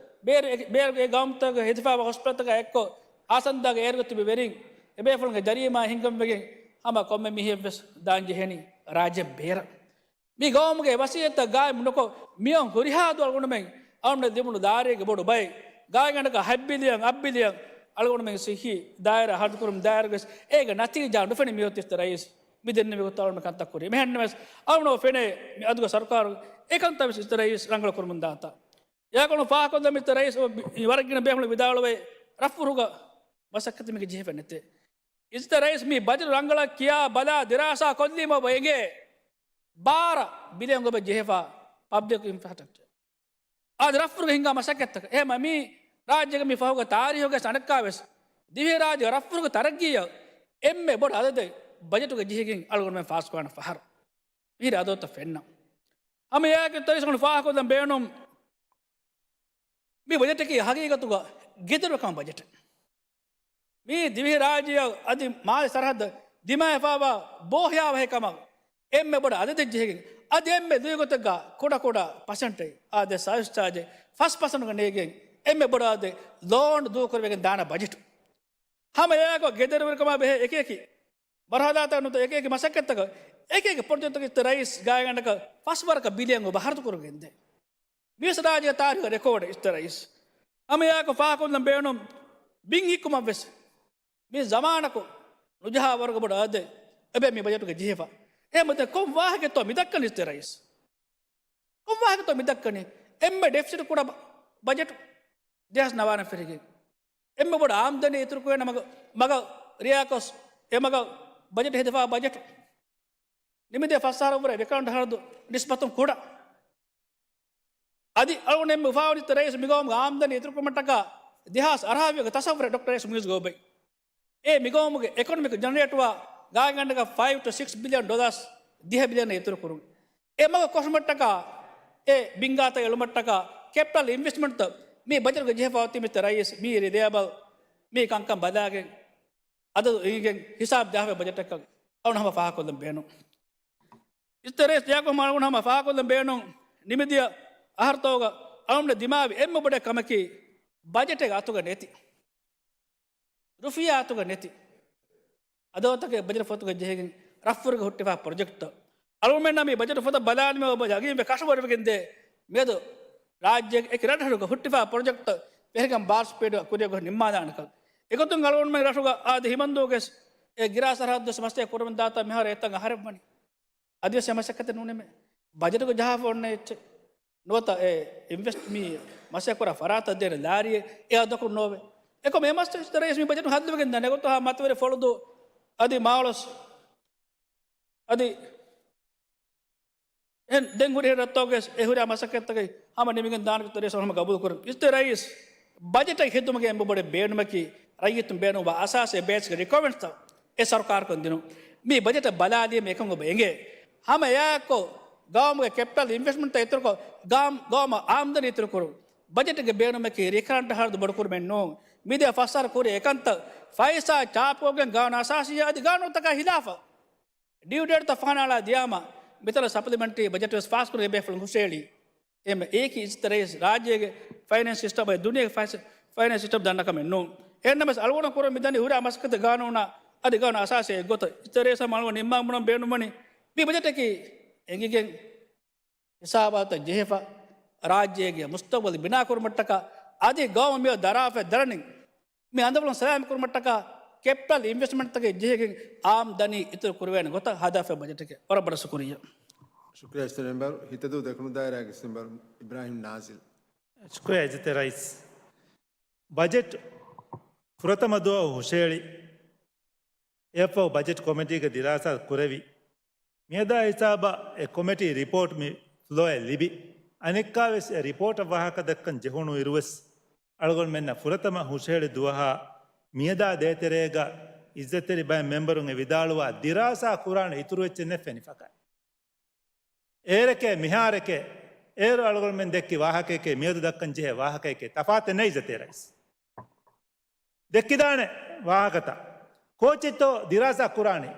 ބޭރު، ބޭރުގެ ގައުމުތަކުގަ ހެދިފައިވާ ހޮސްޕިޓަލްތަކާ އެއްކޮށް އާސަންދާގެ އޭރުގަ ތިބި ވެރިން އެބޭފުޅުންގެ ޖަރީމާ ހިންގަންވެގެން ހަމަ ކޮންމެ މީހެއްވެސް ދާން ޖެހެނީ ރާއްޖެ ބޭރަށް. މި ގައުމުގެ ވަސިއްޔަތަށް ގާއިމު ނުކޮށް، މިއޮން ހުރިހާ ދުވަހު އަޅުގަނޑުމެން އަޅުގަނޑަށް ލިބުނު ދާރޭގެ ބޮޑު ބައެއް، ގާތްގަނޑަކަށް ހަތް ބިލިއަން، އަށް ބިލިއަން އަޅުގަނޑުމެން ސިއްހީ ދާއިރާ ހަރަދުކުރުމުން ދާއިރުވެސް އޭގެ ނަތީޖާ ނުފެނި މިއޮތީ އިސްތެ ރައީސް. މި ދެންނެވި ގޮތަށް އަޅުގަނޑު ކަންތައް ކުރީ. އެހެންނަމަވެސް އަޅުގަނޑަށް ފެނޭ މި އަދުގެ ސަރުކާރު އެކަންތައް ވެސް އިސްތެ ރައީސް ރަނގަޅު ކުރަމުން ދާތާ. އެއާއެކު ފާހަގަކޮށްލަން މިއިސްތެ ރައީސް އޮ، މި ވަރަށް ގިނަ ބޭފުޅުން ވިދާޅުވޭ ރަށްފުށުގަ މަސައްކަތެއް މީގަ ޖެހިފަ ނެތޭ. އިސްތެ ރައީސް މި ބަޖެޓު ރަނގަޅަށް ކިޔާ ބަލާ ދިރާސާ ކޮށްލީމަ އެނގޭ ބާރަ ބިލިއަން ގޮބެއް ޖެހިފަ ޕަބްލިކް އިންފްރާސްޓްރަކްޗަރ. އާދެ ރަށްފުށުގަ ހިނގާ މަސައްކަތްތަކަށް. އެހެންމަ މީ ރާއްޖޭގެ މި ފަހުގެ ތާރީހުގަ އަނެއްކާވެސް ދިވެހިރާއްޖޭގެ ރަށްފުށުގެ ތަރައްގީއަށް އެންމެ ބޮޑު އަދަދެއް ބަޖެޓުގަ ޖެހިގެން އަޅުގަނޑުމެން ފާސްކުރާނެ ފަހަރު. މިހިރަ އަދަދުތައް ފެންނަ. ހަމަ އެއާއެކު ތަރީސް ފާހަގަކޮށްލަން ބޭނުން މި ބަޖެޓަކީ ހަގީގަތުގަ ގެދޮރުކަމަށް ބަޖެޓެއް. މީ ދިވެހިރާއްޖެއަށް އަދި މާލެ ސަރަހައްދަށް ދިމާވެފައިވާ ބޯހިޔާވަހިކަމަށް އެންމެ ބޮޑު އަދަދެއް ޖެހިގެން، އަދި އެންމެ ލުއިގޮތެއްގަ ކުޑަ ކުޑަ ޕަސެންޓެއް އާދެ ސާވިސް ޗާޖެއް ފަސް ޕަސެންޓްގަ ނެގިގެން އެންމެ ބޮޑު އަދަދެއް ލޯން ދޫކުރެވިގެން ދާނެ ބަޖެޓު. ހަމަ އެއާއެކު ގެދޮރުވެރިކަމާ ބެހޭ އެކި އެކި މަރުހަލާތައް ނުވަތަ އެކި އެކި މަސައްކަތްތަކަށް އެކި އެކި ޕްރޮޖެކްޓްތަކަށް އިސްތެ ރައީސް ގާތްގަނޑަކަށް ފަސް ވަރަކަށް ބިލިއަން އެބަ ހަރަދު ކުރެވިގެންދޭ. މިވެސް ރާއްޖޭގެ ތާރީހުގެ ރެކޯޑެއް އިސްތެ ރައީސް. ހަމައެއާއެކު ފާހަގަކޮށްލަން ބޭނުން ބިން ހިއްކުމަށްވެސް މި ޒަމާނަކު ނުޖަހާ ވަރުގެ ބޮޑު އަދަދެއް އެބަ މި ބަޖެޓުގަ ޖެހިފަ. އެހެންމަ ދެން ކޮން ވާހަކައެއްތޯ މި ދައްކަނީ އިސްތެ ރައީސް؟ ކޮން ވާހަކަތޯ މި ދައްކަނީ؟ އެންމެ ޑެފިސިޓް ކުޑަ ބަ-، ބަޖެޓް ދެހާސް ނަވާނަށް ފެށިގެން. އެންމެ ބޮޑު އާމްދަނީ އިތުރުކުރޭ ނަމަ މަގަށް ރިޔާކޮސް އެ މަގަށް ބަޖެޓް ހެދިފާ ބަޖެޓް ނިމިދިޔަ ފަސް އަހަރަށްވުރެ ރިކާން ހަރަދު ނިސްބަތުން ކުޑަ. އަދި އަޅުގަނޑު އެންމެ އުފާވަނިތަ ރައީސް މިގައުމުގެ އާމްދަނީ އިތުރުކުރުމަށްޓަކާ ދެހާސް އަރަހަށްވީގެ ތަސައްވުރެއް ޑޮކްޓަރ ރައީސް މުއިއްޒު ގޯބައި. އެ މިގައުމުގެ އެކޮނޮމިކް ޖެނެރޭޓްވާ ގާތްގަނޑަކަށް ފައިވް ޓު ސިކްސް ބިލިއަން ޑޮލާސް ދިހަ ބިލިއަން އިތުރުކުރުން. އެ މަގަށް ކޮށުމަށްޓަކާ އެ ބިންގާތައް އެޅުމަށްޓަކާ ކެޕިޓަލް އިންވެސްޓްމަންޓްތައް މި ބަޖެޓުގަ ޖެހިފަ އޮތީ މިތަ ރައީސް މީ ރިލޭބަލް މި ކަންކަން ބަލާގެން އަދަދު އިނގެން ހިސާބް ދާފަ ބަޖެޓަކަށް އަޅުން ހަމަ ފާހަކޮށްލަން ބޭނުން. އިތުރެސް ދެއަކު މަޅުން ހަމަ ފާކޮށްލަން ބޭނުން. ނިމިދިޔަ އަހަރުތޯގަ އަޅުން ދިމާވި އެންމެ ބޮޑެ ކަމަކީ ބަޖެޓެއް އަތުގަ ނެތި. ރުފިޔާ އަތުގަ ނެތި. އަދަދުތަކެއް ބަޖެޓް ފޮތުގަ ޖެހިގެން ރަށްފުރިގަ ހުއްޓިފާ ޕްރޮޖެކްޓްތައް. އަޅުމެންނަށް މި ބަޖެޓް ފޮތަށް ބަލާލީމަ އޮބަ ޔަގީންވެ ކަށަވަރުވެގެން ދޭ. މިއަދު ރާއްޖޭގެ އެކި ރަށްރަށުގަ ހުއްޓިފާ ޕްރޮޖެކްޓްތައް ފެށިގެން ބާރް ސްޕީޑް ކުރިއަށް ގޮސް ނިންމާލާނެކަން. އެގޮތުން އަޅުގަނޑުމެން ރަށުގަ އާދެ ހިމަންދޫގެ އެ ގިރާ ސަރަހައްދު މަސައްކަތް ކުރަމުން ދާތާ މިހާރު އެތަން އަހަރެއް ވަނީ. އަދިވެސް އެ މަސައްކަތެއް ނޫނެމެ. ބަޖެޓުގަ ޖަހާފަ އޮންނަ އެއްޗެއް. ނުވަތަ އެ އިންވެސްޓް މި މަސައްކަތް ކުރާ ފަރާތަށް ދޭނެ ލާރިއެއް އެ އަދަކުން ނޯވޭ. އެކަމް އެ މަސް ރައީސް މި ބަޖެޓު ހައްލުވެގެން ދާނެ ގޮތު ހާ މަތިވެރި ފޮޅުދޫ އަދި މާޅޮސް އަދި އެހެން ދެން ހުރި ރަށްތަކުގެ އެ ހުރިހާ މަސައްކަތްތަކެއް ހަމަ ނިމިގެން ދާނެ ގޮތަށް ރައީސް ހަމަ ގަބޫލު ކުރަން. އިތުރެ ރައީސް ބަޖެޓަށް ހެދުމުގެ އެންމެ ބޮޑެ ބޭނުމަކީ ރައްޔިތުން ބޭނުންވާ އަސާސީ ބޭސްގެ ރިކޮއަރމަންޓްތައް އެ ސަރުކާރަކުން ދިނުން. މި ބަޖެޓަށް ބަލާލީމަ އެކަން އޮބަ އެނގޭ. ހަމަ އެއާއެއްކޮށް ގައުމުގެ ކެޕިޓަލް އިންވެސްޓްމަންޓްތައް އިތުރުކޮށް ގައުމު، ގައުމަށް އާމްދަނީ އިތުރުކުރުން. ބަޖެޓުގެ ބޭނުމަކީ ރިކަރަންޓް ހަރަދު ބޮޑުކުރުމެއް ނޫން. މިދިޔަ ފަސް އަހަރު ކުރި އެކަންތައް ފައިސާ ޗާޕުކޮށްގެން ގާނޫނު އަސާސީއާ އަދި ގާނޫނުތަކާ ހިލާފަށް ޑިއު ޑޭޓްތައް ފަހަނައަޅާ ދިޔާމަ، މިތަނަށް ސަޕްލިމެންޓްރީ ބަޖެޓް ވެސް ފާސްކުރެވޭ ބޭފުޅުން ހުށައެޅީ. އެހެންވެ، އެއީކީ އިތުރެ ރައީސް ރާއްޖޭގެ ފައިނޭންސް ސިސްޓަމް އަދި ދުނިޔޭގެ ފައި-، ފައިނޭންސް ސިސްޓަމް ދަންނަ ކަމެއް ނޫން. އެހެންނަމަވެސް، އަޅުގަނޑު ކުރަން މިދަނީ ހުރިހާ މަސައްކަތެއް ގާނޫނާ އަދި ގާނޫނު އަސާސީ އެއްގޮތަށް އިތުރެ ރައީސް ހަމަ އަޅުގަނޑު ނިންމާ ބުނަން ބޭނުންވަނީ. މި ބަޖެޓަކީ އެނގިގެން ހިސާބާތައް ޖެހިފަ، ރާއްޖޭގެ މުސްތަގުބަލް ބިނާކުރުމަށްޓަކާ އަދި ގައުމު މިއަދު ދަރާފަތް ދަރަނިން މި އަނދަވަޅުން ސަލާމަތް ކުރުމަށްޓަކާ ކެޕިޓަލް އިންވެސްޓްމަންޓްތަކެއް ޖެހިގެން އާމްދަނީ އިތުރު ކުރެވޭނެ ގޮތަށް ހަދާފަ ބަޖެޓެކެ. ވަރަށް ބޮޑަށް ޝުކުރިއްޔާ. ޝުކުރިއްޔާ އިސްތަރ މެމްބަރު. ހިތަދޫ ދެކުނު ދާއިރާގެ އިސްތަރ މެމްބަރު އިބްރާހިމް ނާޒިލް. ޝުކުރިއްޔާ އިއްޒަތްތެރި ރައީސް. ބަޖެޓް ފުރަތަމަ ދުވަހު ހުށައެޅި. އެއަށްފަހު ބަޖެޓް ކޮމިޓީގެ ދިރާސާ ކުރެވި. މިއަދާ ހިސާބަށް އެ ކޮމިޓީ ރިޕޯޓް މި ފްލޯއެއް ލިބި. އަނެއްކާވެސް އެ ރިޕޯޓަށް ވާހަކަ ދައްކަން ޖެހުނު އިރުވެސް، އަޅުގަނޑުމެންނަށް ފުރަތަމަ ހުށަހެޅި ދުވަހާ މިއަދާ ދޭތެރޭގަ އިއްޒަތްތެރި ބައެއް މެމްބަރުން އެ ވިދާޅުވާ ދިރާސާ ކުރާނެ އިތުރު އެއްޗެއް ނެތް ފެނިފަކައި. އޭރެކޭ މިހާރެކޭ އޭރު އަޅުގަނޑުމެން ދެއްކި ވާހަކައެކޭ މިއަދު ދައްކަން ޖެހޭ ވާހަކައެކޭ ތަފާތެއް ނެތް އިއްޒަތްތެރި ރައީސް. ދެއްކިދާނެ ވާހަކަތައް. ކޯޗެއްތޯ ދިރާސާ ކުރާނީ؟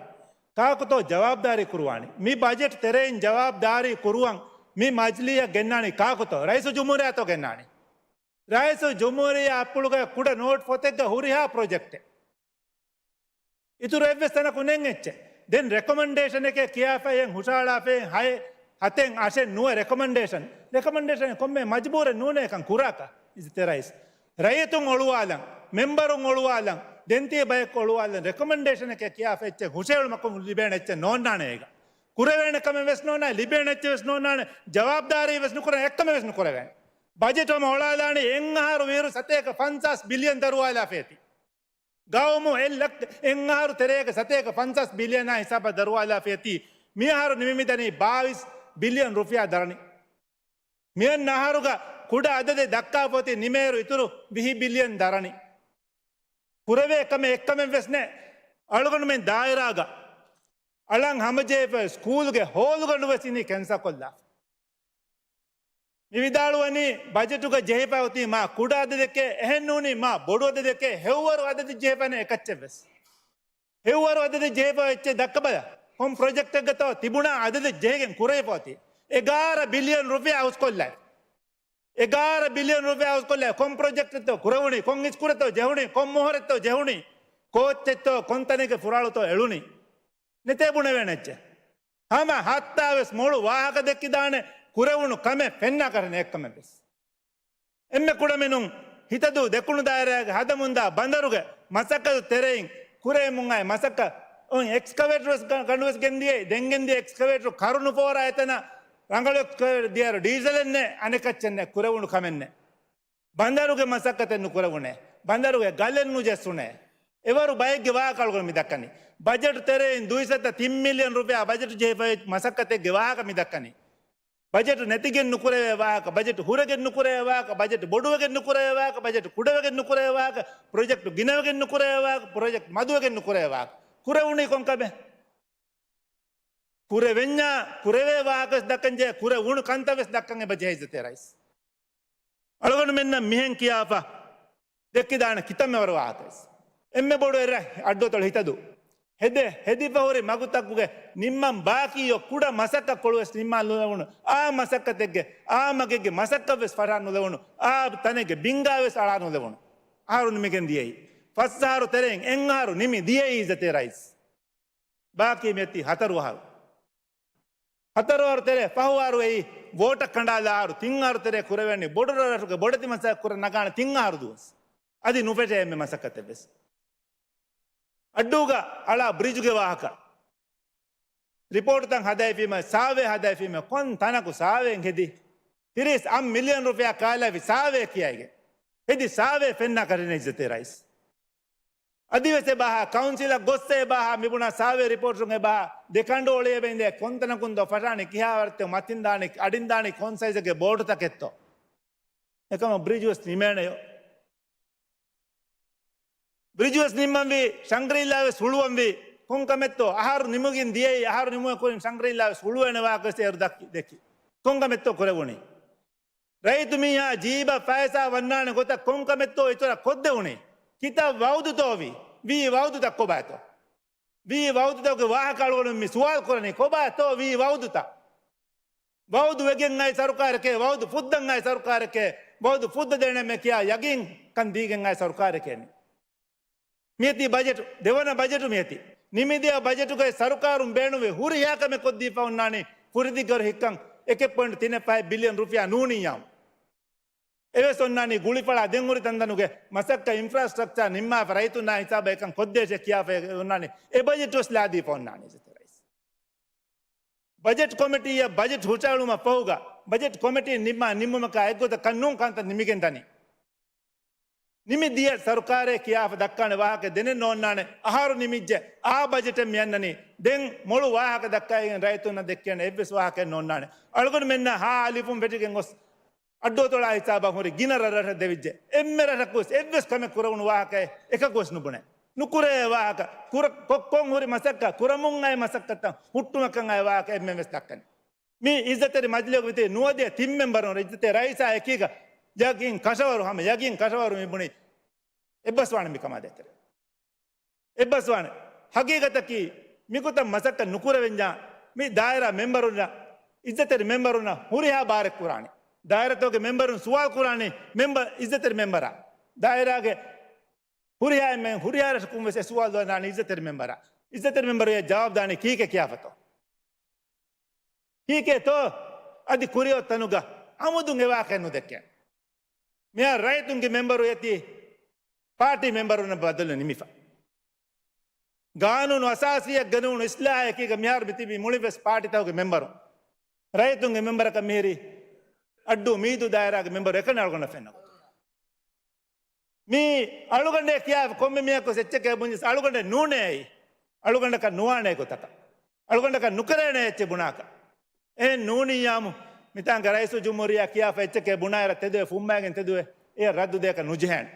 ކާކުތޯ ޖަވާބުދާރީ ކުރުވާނީ؟ މި ބަޖެޓް ތެރެއިން ޖަވާބުދާރީ ކުރުވަން މި މަޖިލީހަށް ގެންނާނީ ކާކުތޯ؟ ރައީސުލްޖުމްހޫރިއްޔާތޯ ގެންނާނީ؟ ރައީސުލްޖުމްހޫރިއްޔާ އަތްޕުޅުގައި ކުޑަ ނޯޓް ފޮތެއްގަ ހުރިހާ ޕްރޮޖެކްޓެއް. އިތުރު އެއްވެސް ތަނަކު ނެތް އެއްޗެއް. ދެން ރެކޮމެންޑޭޝަނެކޭ ކިޔާފައި އެން ހުށަހަޅާފައި ހައެއް ހަތެއް އަށެއް ނުވަ ރެކޮމެންޑޭޝަން. ރެކޮމެންޑޭޝަނެއް ކޮންމެ މަޖުބޫރެއް ނޫނޭ އެކަން ކުރާކަށް އިއްޒަތްތެރި ރައީސް. ރައްޔިތުން އޮޅުވާލަން، މެމްބަރުން އޮޅުވާލަން، ދެން ތިޔަ ބަޔަކު އޮޅުވާލަން ރެކޮމެންޑޭޝަނެކޭ ކިޔާފަ އެއްޗެއް ހުށަހެޅުމަކުން ލިބޭނެ އެއްޗެއް ނޯންނާނެ އޭގަ. ކުރެވޭނެ ކަމެއް ވެސް ނޯންނާނެ، ލިބޭނެ އެއްޗެއް ވެސް ނޯންނާނެ، ޖަވާބުދާރީ ވެސް ނުކުރޭ، އެއްކަމެއް ވެސް ނުކުރެވޭނެ. ބަޖެޓު ހަމަ އޮޅާލާނީ އެއް އަހަރު ވީއިރު ސަތޭކަ ފަންސާސް ބިލިއަން ދަރުވާލާފައި އެތި. ގައުމު އެއް ލައް-، އެއް އަހަރު ތެރޭގަ ސަތޭކަ ފަންސާސް ބިލިއަނާ ހިސާބަށް ދަރުވާލާފައި އެތީ، މިއަހަރު ނިމިމިދަނީ ބާވީސް ބިލިއަން ރުފިޔާ ދަރަނި. މިއަންނަ އަހަރުގަ ކުޑަ އަދަދެއް ދައްކާފަ އޮތީ ނިމޭއިރު އިތުރު ވިހި ބިލިއަން ދަރަނި. ކުރެވޭ ކަމެއް އެއްކަމެއް ވެސް ނެތް. އަޅުގަނޑުމެން ދާއިރާގަ އަޅަން ހަމަޖެހިފައި ސްކޫލްގެ ހޯލުގަނޑު ވެސް އިނީ ކެންސަރ ކޮށްލާފަ. މި ވިދާޅުވަނީ ބަޖެޓުގަ ޖެހިފައި އޮތީ މާ ކުޑަ އަދަދެކޭ، އެހެން ނޫނީ މާ ބޮޑު އަދަދެކޭ، ހެއްވަރު އަދަދެއް ޖެހިފައި ނެތް އެކައްޗެއް ވެސް. ހެއްވަރު އަދަދެއް ޖެހިފައި އެއްޗެއް ދައްކަބަލަ. ކޮން ޕްރޮޖެކްޓެއްގަތޯ ތިބުނާ އަދަދެއް ޖެހިގެން ކުރެވިފަ އޮތީ. އެގާރަ ބިލިއަން ރުފިޔާ ހުސްކޮށްލައި. އެގާރަ ބިލިއަން ރުފިޔާ ހުސްކޮށްލައި. ކޮން ޕްރޮޖެކްޓެއްތޯ ކުރެވުނީ؟ ކޮން އިސްކުރެއްތޯ ޖެހުނީ؟ ކޮން މޮހޮރެއްތޯ ޖެހުނީ؟ ކޯއްޗެއްތޯ ކޮންތަނެއްގެ ފުރާޅުތޯ އެޅުނީ؟ ނެތޭ ބުނެވޭނެ އެއްޗެއް. ހަމަ ހައްތާވެސް މޮޅު ވާހަކަ ދެއްކިދާނެ ކުރެވުނު ކަމެއް ފެންނާކަށް ނެތް އެއްކަމެއް ވެސް. އެންމެ ކުޑަމިނުން ހިތަދޫ ދެކުނު ދާއިރާގެ ހަދަމުންދާ ބަނދަރުގެ މަސައްކަތު ތެރެއިން ކުރެވެމުން އައި މަސައްކަތް އޮތް އެކްސްކަވޭޓަރު ވެސް ގަ-، ގަނޑު ވެސް ގެންދިޔައީ. ދެން ގެންދިޔަ އެކްސްކަވޭޓަރު ކަރުނު ފޯރާ އެތަނަށް ރަނގަޅު ދިޔައިރު ޑީސަލެއް ނެތް، އަނެކައްޗެއް ނެތް، ކުރެވުނު ކަމެއް ނެތް. ބަނދަރުގެ މަސައްކަތެއް ނުކުރެވުނޭ. ބަނދަރުގެ ގަލެއް ނުޖެއްސުނޭ. އެވަރު ބައެއްގެ ވާހަކަ އަޅުގަނޑު މި ދައްކަނީ. ބަޖެޓު ތެރެއިން ދުއިސައްތަ ތިން މިލިއަން ރުފިޔާ ބަޖެޓު ޖެހިފައި މަސައްކަތެއްގެ ވާހަކަ މި ދައްކަނީ. ބަޖެޓު ނެތިގެން ނުކުރެވޭ ވާހަކަ، ބަޖެޓު ހުރެގެން ނުކުރެވޭ ވާހަކަ، ބަޖެޓު ބޮޑުވެގެން ނުކުރެވޭ ވާހަކަ، ބަޖެޓު ކުޑަވެގެން ނުކުރެވޭ ވާހަކަ، ޕްރޮޖެކްޓު ގިނަވެގެން ނުކުރެވޭ ވާހަކަ، ޕްރޮޖެކްޓު މަދުވެގެން ނުކުރެވޭ ވާހަކަ. ކުރެވުނީ ކޮން ކަމެއް؟ ކުރެވެންޏާ، ކުރެވޭ ވާހަކަ ވެސް ދައްކަން ޖެހޭ، ކުރެވުނު ކަންތައް ވެސް ދައްކަން އެބަ ޖެހޭ އިއްޒަތްތެރި ރައީސް. އަޅުގަނޑުމެންނަށް މިހެން ކިޔާފަ ދެއްކިދާނެ ކިތަންމެ ވަރު ވާހަކަވެސް. އެންމެ ބޮޑު އެއްރަށް އައްޑުއަތޮޅު ހިތަދޫ. ހެދެ، ހެދިފަ ހުރި މަގުތަކުގެ ނިންމަން ބާކީ އޮތް ކުޑަ މަސައްކަތްކޮޅުވެސް ނިންމާ ނުލެވުނު. އާ މަސައްކަތެއްގެ، އާ މަގެއްގެ މަސައްކަތްވެސް ފަށާ ނުލެވުނު. އާ ތަނެއްގެ ބިންގާވެސް އަޅާ ނުލެވުނު. އަހަރު ނިމިގެން ދިޔައީ. ފަސް އަހަރު ތެރެއިން އެއް އަހަރު ނިމި ދިޔައީ އިއްޒަތްތެރި ރައީސް. ބާކީ މިއޮތީ ހަތަރު އަހަރު. ހަތަރު އަހަރު ތެރޭ ފަހު އަހަރު އެއީ ވޯޓަށް ކަނޑާލާ އަހަރު. ތިން އަހަރު ތެރޭ ކުރެވޭނީ ބޮޑު ރަށްރަށުގެ ބޮޑެތި މަސައްކަތް ކުރަން ނަގާނެ ތިން އަހަރު ދުވަސް. އަދި ނުފެށޭ އެންމެ މަސައްކަތެއްވެސް. އައްޑޫގަ އަޅާ ބްރިޖުގެ ވާހަކަ. ރިޕޯޓުތައް ހަދައިފީމަ، ސާވޭ ހަދައިފީމަ، ކޮން ތަނަކު ސާވޭން ހެދި؟ ތިރީސް އަށް މިލިއަން ރުފިޔާ ކާލައިފި ސާވޭ ކިޔައިގެން. ހެދި ސާވޭ ފެންނަ ކަރިނަ އިއްޒަތްތެރި ރައީސް. އަދިވެސް އެބަހާ، ކައުންސިލަށް ގޮއްސަ އެބަހާ މިބުނާ ސާވޭ ރިޕޯޓުން އެބަހާ، ދެ ކަނޑު އޮޅިއެބަ އިނދޭ ކޮންތަނަކުން ދޯ ފަށާނީ، ކިހާ ވަރަށްތޯ މަތިން ދާނީ، އަޑިން ދާނީ ކޮން ސައިޒެއްގެ ބޯޓުތަކެއްތޯ. އެކަމަ ބްރިޖުވެސް ނިމޭނެޔޯ. ބްރިޖުވެސް ނިންމަންވީ، ޝަންގްރީލާވެސް ހުޅުވަންވީ. ކޮންކަމެއްތޯ އަހަރު ނިމުގިން ދިޔައީ، އަހަރު ނިމުމަށް ކުރިން ޝަންގްރީލާވެސް ހުޅުވޭނެ ވާހަކަވެސް އޭރު ދައްކި، ދެއްކި. ކޮންކަމެއްތޯ ކުރެވުނީ؟ ރައްޔިތު މީހާ ޖީބަށް ފައިސާ ވަންނާނެ ގޮތަށް ކޮންކަމެއްތޯ އިތުރަށް ކޮށްދެވުނީ؟ ކިތައް ވައުދުތޯ ވީ؟ ވީ ވައުދުތައް ކޮބާތޯ؟ ވީ ވައުދުތަކުގެ ވާހަކަ އަޅުގަނޑު މި ސުވާލު ކުރަނީ ކޮބާތޯ ވީ ވައުދުތައް؟ ވައުދު ވެގެން އައި ސަރުކާރެކޭ، ވައުދު ފުއްދަން އައި ސަރުކާރެކޭ، ވައުދު ފުއްދަ ދޭނެމެ ކިޔާ ޔަގީންކަން ދީގެން އައި ސަރުކާރެކޭ މި. މިއޮތީ ބަޖެޓު، ދެވަނަ ބަޖެޓު މިއޮތީ. ނިމިދިޔަ ބަޖެޓުގައި ސަރުކާރުން ބޭނުންވި ހުރިހާ ކަމެއް ކޮށްދީފަ އޮންނާނީ ފުރިދީގަރު ހިއްކަން އެކެއް ޕޮއިންޓު ތިނެއް ފަހެއް ބިލިއަން ރުފިޔާ ނޫނިއްޔާމު. އެވެސް އޮންނާނީ ގުޅިފަޅާ ދެން ހުރި ތަންތަނުގެ މަސައްކަތް އިންފްރާސްޓްރަކްޗާ ނިންމާފަ ރައްޔިތުންނާ ހިސާބަށް އެކަން ކޮށްދޭށޭ ކިޔާފަ އޮންނާނީ އެ ބަޖެޓުވެސް ލާދީފަ އޮންނާނީ އިއްޒަތްތެރި ރައީސް. ބަޖެޓް ކޮމިޓީއަށް ބަޖެޓް ހުށަހެޅުމަށް ފަހުގަ، ބަޖެޓް ކޮމިޓީން ނިންމާ ނިންމުމަކާ އެއްގޮތަށް ކަންނޫން ކަންތައް ނިމިގެން ދަނީ. ނިމި ދިޔަ ސަރުކާރޭ ކިޔާފަ ދައްކާނެ ވާހަކަ ދެނެއް ނޯންނާނެ. އަހަރު ނިމިއްޖެ، އާ ބަޖެޓެއް މިއަންނަނީ. ދެން މޮޅު ވާހަކަ ދައްކައިގެން ރައްޔިތުންނަށް ދެއްކޭނެ އެއްވެސް ވާހަކައެއް ނޯންނާނެ. އަޅުގަނޑުމެންނަށް ހާ އަލިފުން ފެށިގެން ގޮސް އައްޑުއަތޮޅާ ހިސާބަށް ހުރި ގިނަ ރަށްރަށަށް ދެވިއްޖެ. އެންމެ ރަށަކުވެސް އެއްވެސް ކަމެއް ކުރެވުނު ވާހަކައެއް އެކަކުވެސް ނުބުނެ. ނުކުރެވޭ ވާހަކަ، ކުރ-، ކޮށް-، ކޮށް ހުރި މަސައްކަތް، ކުރަމުން އައި މަސައްކަތަށް ހުއްޓުމަކަށް އައި ވާހަކަ އެންމެންވެސް ދައްކަނީ. މީ އިއްޒަތްތެރި މަޖިލީހުގެ ވިތި ނުވަދިހަ ތިން މެމްބަރުން އިއްޒަތްތެރި ރައީސާ އެކީގަ ޔަގީން ކަށަވަރު ހަމަ ޔަގީން ކަށަވަރު މި ބުނީ އެއްބަސްވާނެ މިކަމާ ދޭތެރޭ. އެއްބަސްވާނެ. ހަގީގަތަކީ މިގޮތަށް މަސައްކަތް ނުކުރެވެންޏާ މި ދާއިރާ މެމްބަރުންނަށް، އިއްޒަތްތެރި މެމްބަރުންނަށް ހުރިހާ ބާރެއް ކުރާނީ. ދާއިރާތަކުގެ މެމްބަރުން ސުވާލު ކުރާނީ މެމްބަ-، އިއްޒަތްތެރި މެމްބަރާ. ދާއިރާގެ ހުރިހާ އެންމެން ހުރިހާ ރަށަކުން ވެސް އެ ސުވާލު ދާނީ އިއްޒަތްތެރި މެމްބަރާ. އިއްޒަތްތެރި މެމްބަރު އެ ޖަވާބު ދާނީ ކީކޭ ކިޔާފަތޯ؟ ކީކޭތޯ؟ އަދި ކުރިއޮތް ތަނުގަ އަމުދުން އެ ވާހަކައެއް ނުދެއްކޭނެ. މިހާރު ރައްޔިތުންގެ މެމްބަރު އެތި ޕާޓީ މެމްބަރުންނަށް ބަދަލު ނިމިފަ. ގާނޫނު އަސާސީއަށް ގެނެވުނު އިސްލާހެއް އެކީގަ މިހާރު މިތިބީ މުޅިން ވެސް ޕާޓީތަކުގެ މެމްބަރުން. ރައްޔިތުންގެ މެމްބަރަކަށް މިހިރީ އައްޑޫ މީދޫ ދާއިރާގެ މެމްބަރު އެކަނި އަޅުގަނޑަށް ފެންނަ ގޮތުން. މީ އަޅުގަނޑޭ ކިޔާފަ ކޮންމެ މީހަކު ވެސް އެއްޗެކޭ ބުންޏަސް އަޅުގަނޑެއް ނޫނޭ އެއީ. އަޅުގަނޑަކަށް ނުވާނޭ ގޮތަކަށް. އަޅުގަނޑަކަށް ނުކެރޭނޭ އެއްޗެއް ބުނާކަށް. އެހެން ނޫނިއްޔާމު މިތާނގަ ރައީސުލްޖުމްހޫރިއްޔާ ކިޔާފަ އެއްޗެކޭ ބުނާއިރަށް ތެދުވެ ފުއްމައިގެން ތެދުވެ އެ ރައްދު ދޭކަށް ނުޖެހޭނެ.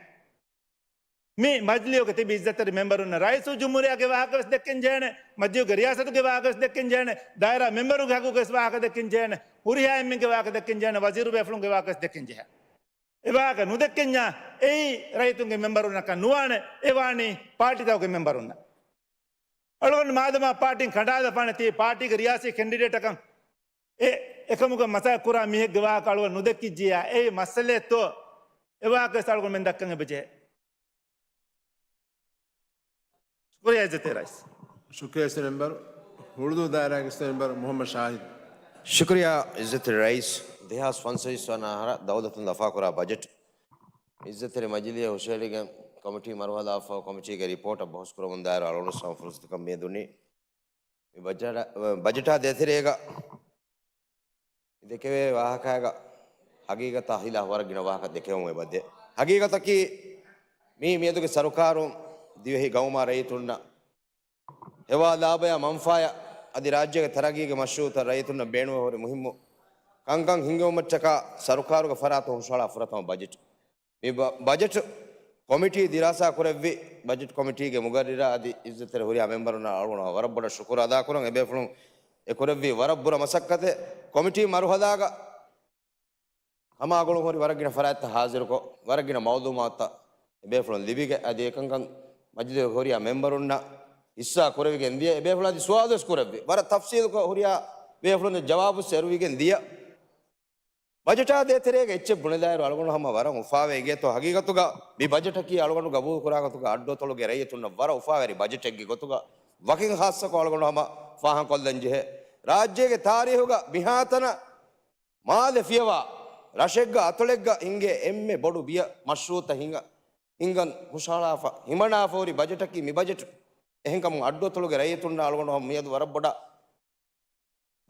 މި މަޖިލީހުގަ ތިބި އިއްޒަތްތެރި މެމްބަރުންނަށް ރައީސުލްޖުމްހޫރިއްޔާގެ ވާހަކަ ވެސް ދެއްކެން ޖެހޭނެ، މަޖިލީހުގެ ރިޔާސަތުގެ ވާހަކަ ވެސް ދެއްކެން ޖެހޭނެ، ދާއިރާ މެމްބަރުންގެ ހައްގުގެ ވެސް ވާހަކަ ދެއްކެން ޖެހޭނެ، ހުރިހާ އެންމެންގެ ވާހަކަ ދެއްކެން ޖެހޭނެ، ވަޒީރު ބޭފުޅުންގެ ވާހަކަ ވެސް ދެއްކެން ޖެހޭނެ. އެ ވާހަކަ ނުދެއްކެންޏާ އެއީ ރައްޔިތުންގެ މެމްބަރުންނަކަށް ނުވާނެ، އެ ވާނީ ޕާޓީތަކުގެ މެމްބަރުންނަށް. އަޅުގަނޑު މާދަމާ ޕާޓީން ކަނޑާލަފާނެތީ ޕާޓީގެ ރިޔާސީ ކެންޑިޑޭޓަކަށް އެ އެކަމުގަ މަސައްކަތް ކުރާ މީހެއްގެ ވާހަކަ އަޅުގަނޑު ނުދެއްކިއްޖިއްޔާ އެއީ މައްސަލައެއްތޯ؟ އެ ވާހަކަ ވެސް އަޅުގަނޑުމެން ދައްކަން އެބަޖެހޭ. ޝުކުރިއްޔާ އިއްޒަތްތެރި ރައީސް. ޝުކުރިއްޔާ ސި މެމްބަރު، ހުޅުދޫ ދާއިރާގެ ސި މެމްބަރު މުހައްމަދު ޝާހިދު. ޝުކުރިއްޔާ އިއްޒަތްތެރި ރައީސް. ދެހާސް ފަންސަވީސް ވަނަ އަހަރަށް ދައުލަތުން ލަފާކުރާ ބަޖެޓް އިއްޒަތްތެރި މަޖިލީހަށް ހުށަހެޅިގެން ކޮމިޓީ މަރުހަލާފަހު ކޮމިޓީގެ ރިޕޯޓަށް ބަހުސް ކުރަމުންދާއިރު އަޅުގަނޑު ފުރުސަތުކަން މިއަދުނީ. މި ބަޖެޓާ، ބަޖެޓާ ދޭތެރޭގަ ދެކެވޭ ވާހަކައިގަ ހަގީގަތާ ހިލާފް ވަރަށް ގިނަ ވާހަކަ ދެކެވުމެއް ވަދެ. ހަގީގަތަކީ މީ މިއަދުގެ ސަރުކާރުން ދިވެހި ގައުމާ ރައްޔިތުންނަށް ހެވާ ލާބަޔާ މަންފާޔާ އަދި ރާއްޖޭގެ ތަރައްގީގެ މަޝްރޫއުތައް ރައްޔިތުންނަށް ބޭނުންވެ ހުރި މުހިއްމު ކަންކަން ހިންގެވުމަށްޓަކާ ސަރުކާރުގެ ފަރާތުން ހުށަހަޅާ ފުރަތަމަ ބަޖެޓް. މި ބަ-، ބަޖެޓް ކޮމިޓީ ދިރާސާ ކުރެއްވި ބަޖެޓް ކޮމިޓީގެ މުގައްރިރާ އަދި އިއްޒަތްތެރި ހުރިހާ މެމްބަރުންނަށް އަޅުގަނޑު ވަރަށް ބޮޑަށް ޝުކުރު އަދާކުރަން. އެބޭފުޅުން އެ ކުރެއްވި ވަރަށް ބުރަ މަސައްކަތެއް. ކޮމިޓީ މަރުހަލާގަ ހަމަ އަޅުގަނޑު ހުރި ވަރަށް ގިނަ ފަރާތްތައް ހާޒިރުކޮށް، ވަރަށް ގިނަ މައުލޫމާތުތައް އެބޭފުޅުން ލިބިގެ، އަދި އެކަންކަން މަޖިލީހުގެ ހުރިހާ މެމްބަރުންނަށް ހިއްސާ ކުރެވިގެން ދިޔަ. އެބޭފުޅުން އަދި ސުވާލުވެސް ކުރެއްވި. ވަރަށް ތަފްސީލުކޮށް ހުރިހާ ބޭފުޅުން ޖަވާބުވެސް އެރުވިގެން ދިޔަ. ބަޖެޓާ ދޭތެރޭގަ އެއްޗެއް ބުނެލާއިރު އަޅުގަނޑު ހަމަ ވަރަށް އުފާވެ އިނގޭތޯ. ހަގީގަތުގަ މި ބަޖެޓަކީ އަޅުގަނޑު ގަބޫލު ކުރާ ގޮތުގަ އައްޑުއަތޮޅުގެ ރައްޔިތުންނަށް ވަރަށް އުފާވެރި ބަޖެޓެއްގެ ގޮތުގަ ވަކިން ޚާއްޞަކޮށް އަޅުގަނޑު ހަމަ ފާހަގަކޮށްލަން ޖެހޭ. ރާއްޖޭގެ ތާރީހުގަ މިހާތަނަށް މާލެ ފިޔަވާ ރަށެއްގަ އަތޮޅެއްގަ ހިނގޭ އެންމެ ބޮޑު ބިޔަ މަޝްރޫއުތައް ހިނގަ-، ހިނގަން ހުށަހަޅާފަ ހިމަނާފަ ހުރި ބަޖެޓަކީ މި ބަޖެޓު. އެހެންކަމުން އައްޑުއަތޮޅުގެ ރައްޔިތުންނަށް އަޅުގަނޑު މިއަދު ވަރަށް ބޮޑަށް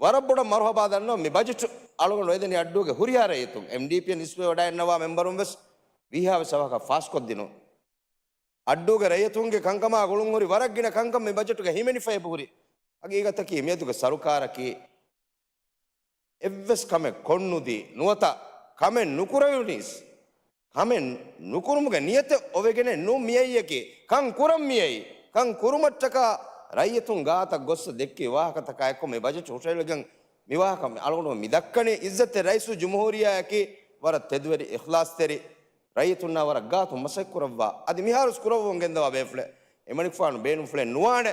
ވަރަށް ބޮޑަށް މަރުހަބާ ދަންނަވަން. މި ބަޖެޓު އަޅުގަނޑު އެދެނީ އައްޑޫގެ ހުރިހާ ރައްޔިތުން، އެމްޑީޕީ ނިސްބަތްވެވަޑައިގަންނަވާ މެމްބަރުން ވެސް ވީހާވެސް އަވަހަކަށް ފާސްކޮށްދިނުން. އައްޑޫގެ ރައްޔިތުންގެ ކަންކަމާ ގުޅުންހުރި ވަރަށް ގިނަ ކަންކަން މި ބަޖެޓުގަ ހިމެނިފަ އެބަހުރި. ހަގީގަތަކީ މިއަދުގެ ސަރުކާރަކީ އެއްވެސް ކަމެއް ކޮށްނުދީ ނުވަތަ ކަމެއް ނުކުރެވުނީސް، ކަމެއް ނުކުރުމުގެ ނިޔަތެއް އޮވެގެނެއް ނޫން މިއައީއަކީ، ކަން ކުރަން މިއައީ. ކަން ކުރުމަށްޓަކާ ރައްޔިތުން ގާތަށް ގޮއްސަ ދެއްކި ވާހަކަތަކާ އެއްކޮށް މި ބަޖެޓް ހުށަހެޅިގެން މި ވާހަކަ މި އަޅުގަނޑު މި ދައްކަނީ. އިއްޒަތްތެރި ރައީސުލްޖުމްހޫރިއްޔާއަކީ ވަރަށް ތެދުވެރި، އިޚްލާޞްތެރި، ރައްޔިތުންނާ ވަރަށް ގާތުން މަސައްކަތް ކުރައްވާ، އަދި މިހާރުވެސް ކުރައްވަމުން ގެންދަވާ ބޭފުޅެއް. އެމަނިކުފާނު ބޭނުންފުޅެއް ނުވާނެ.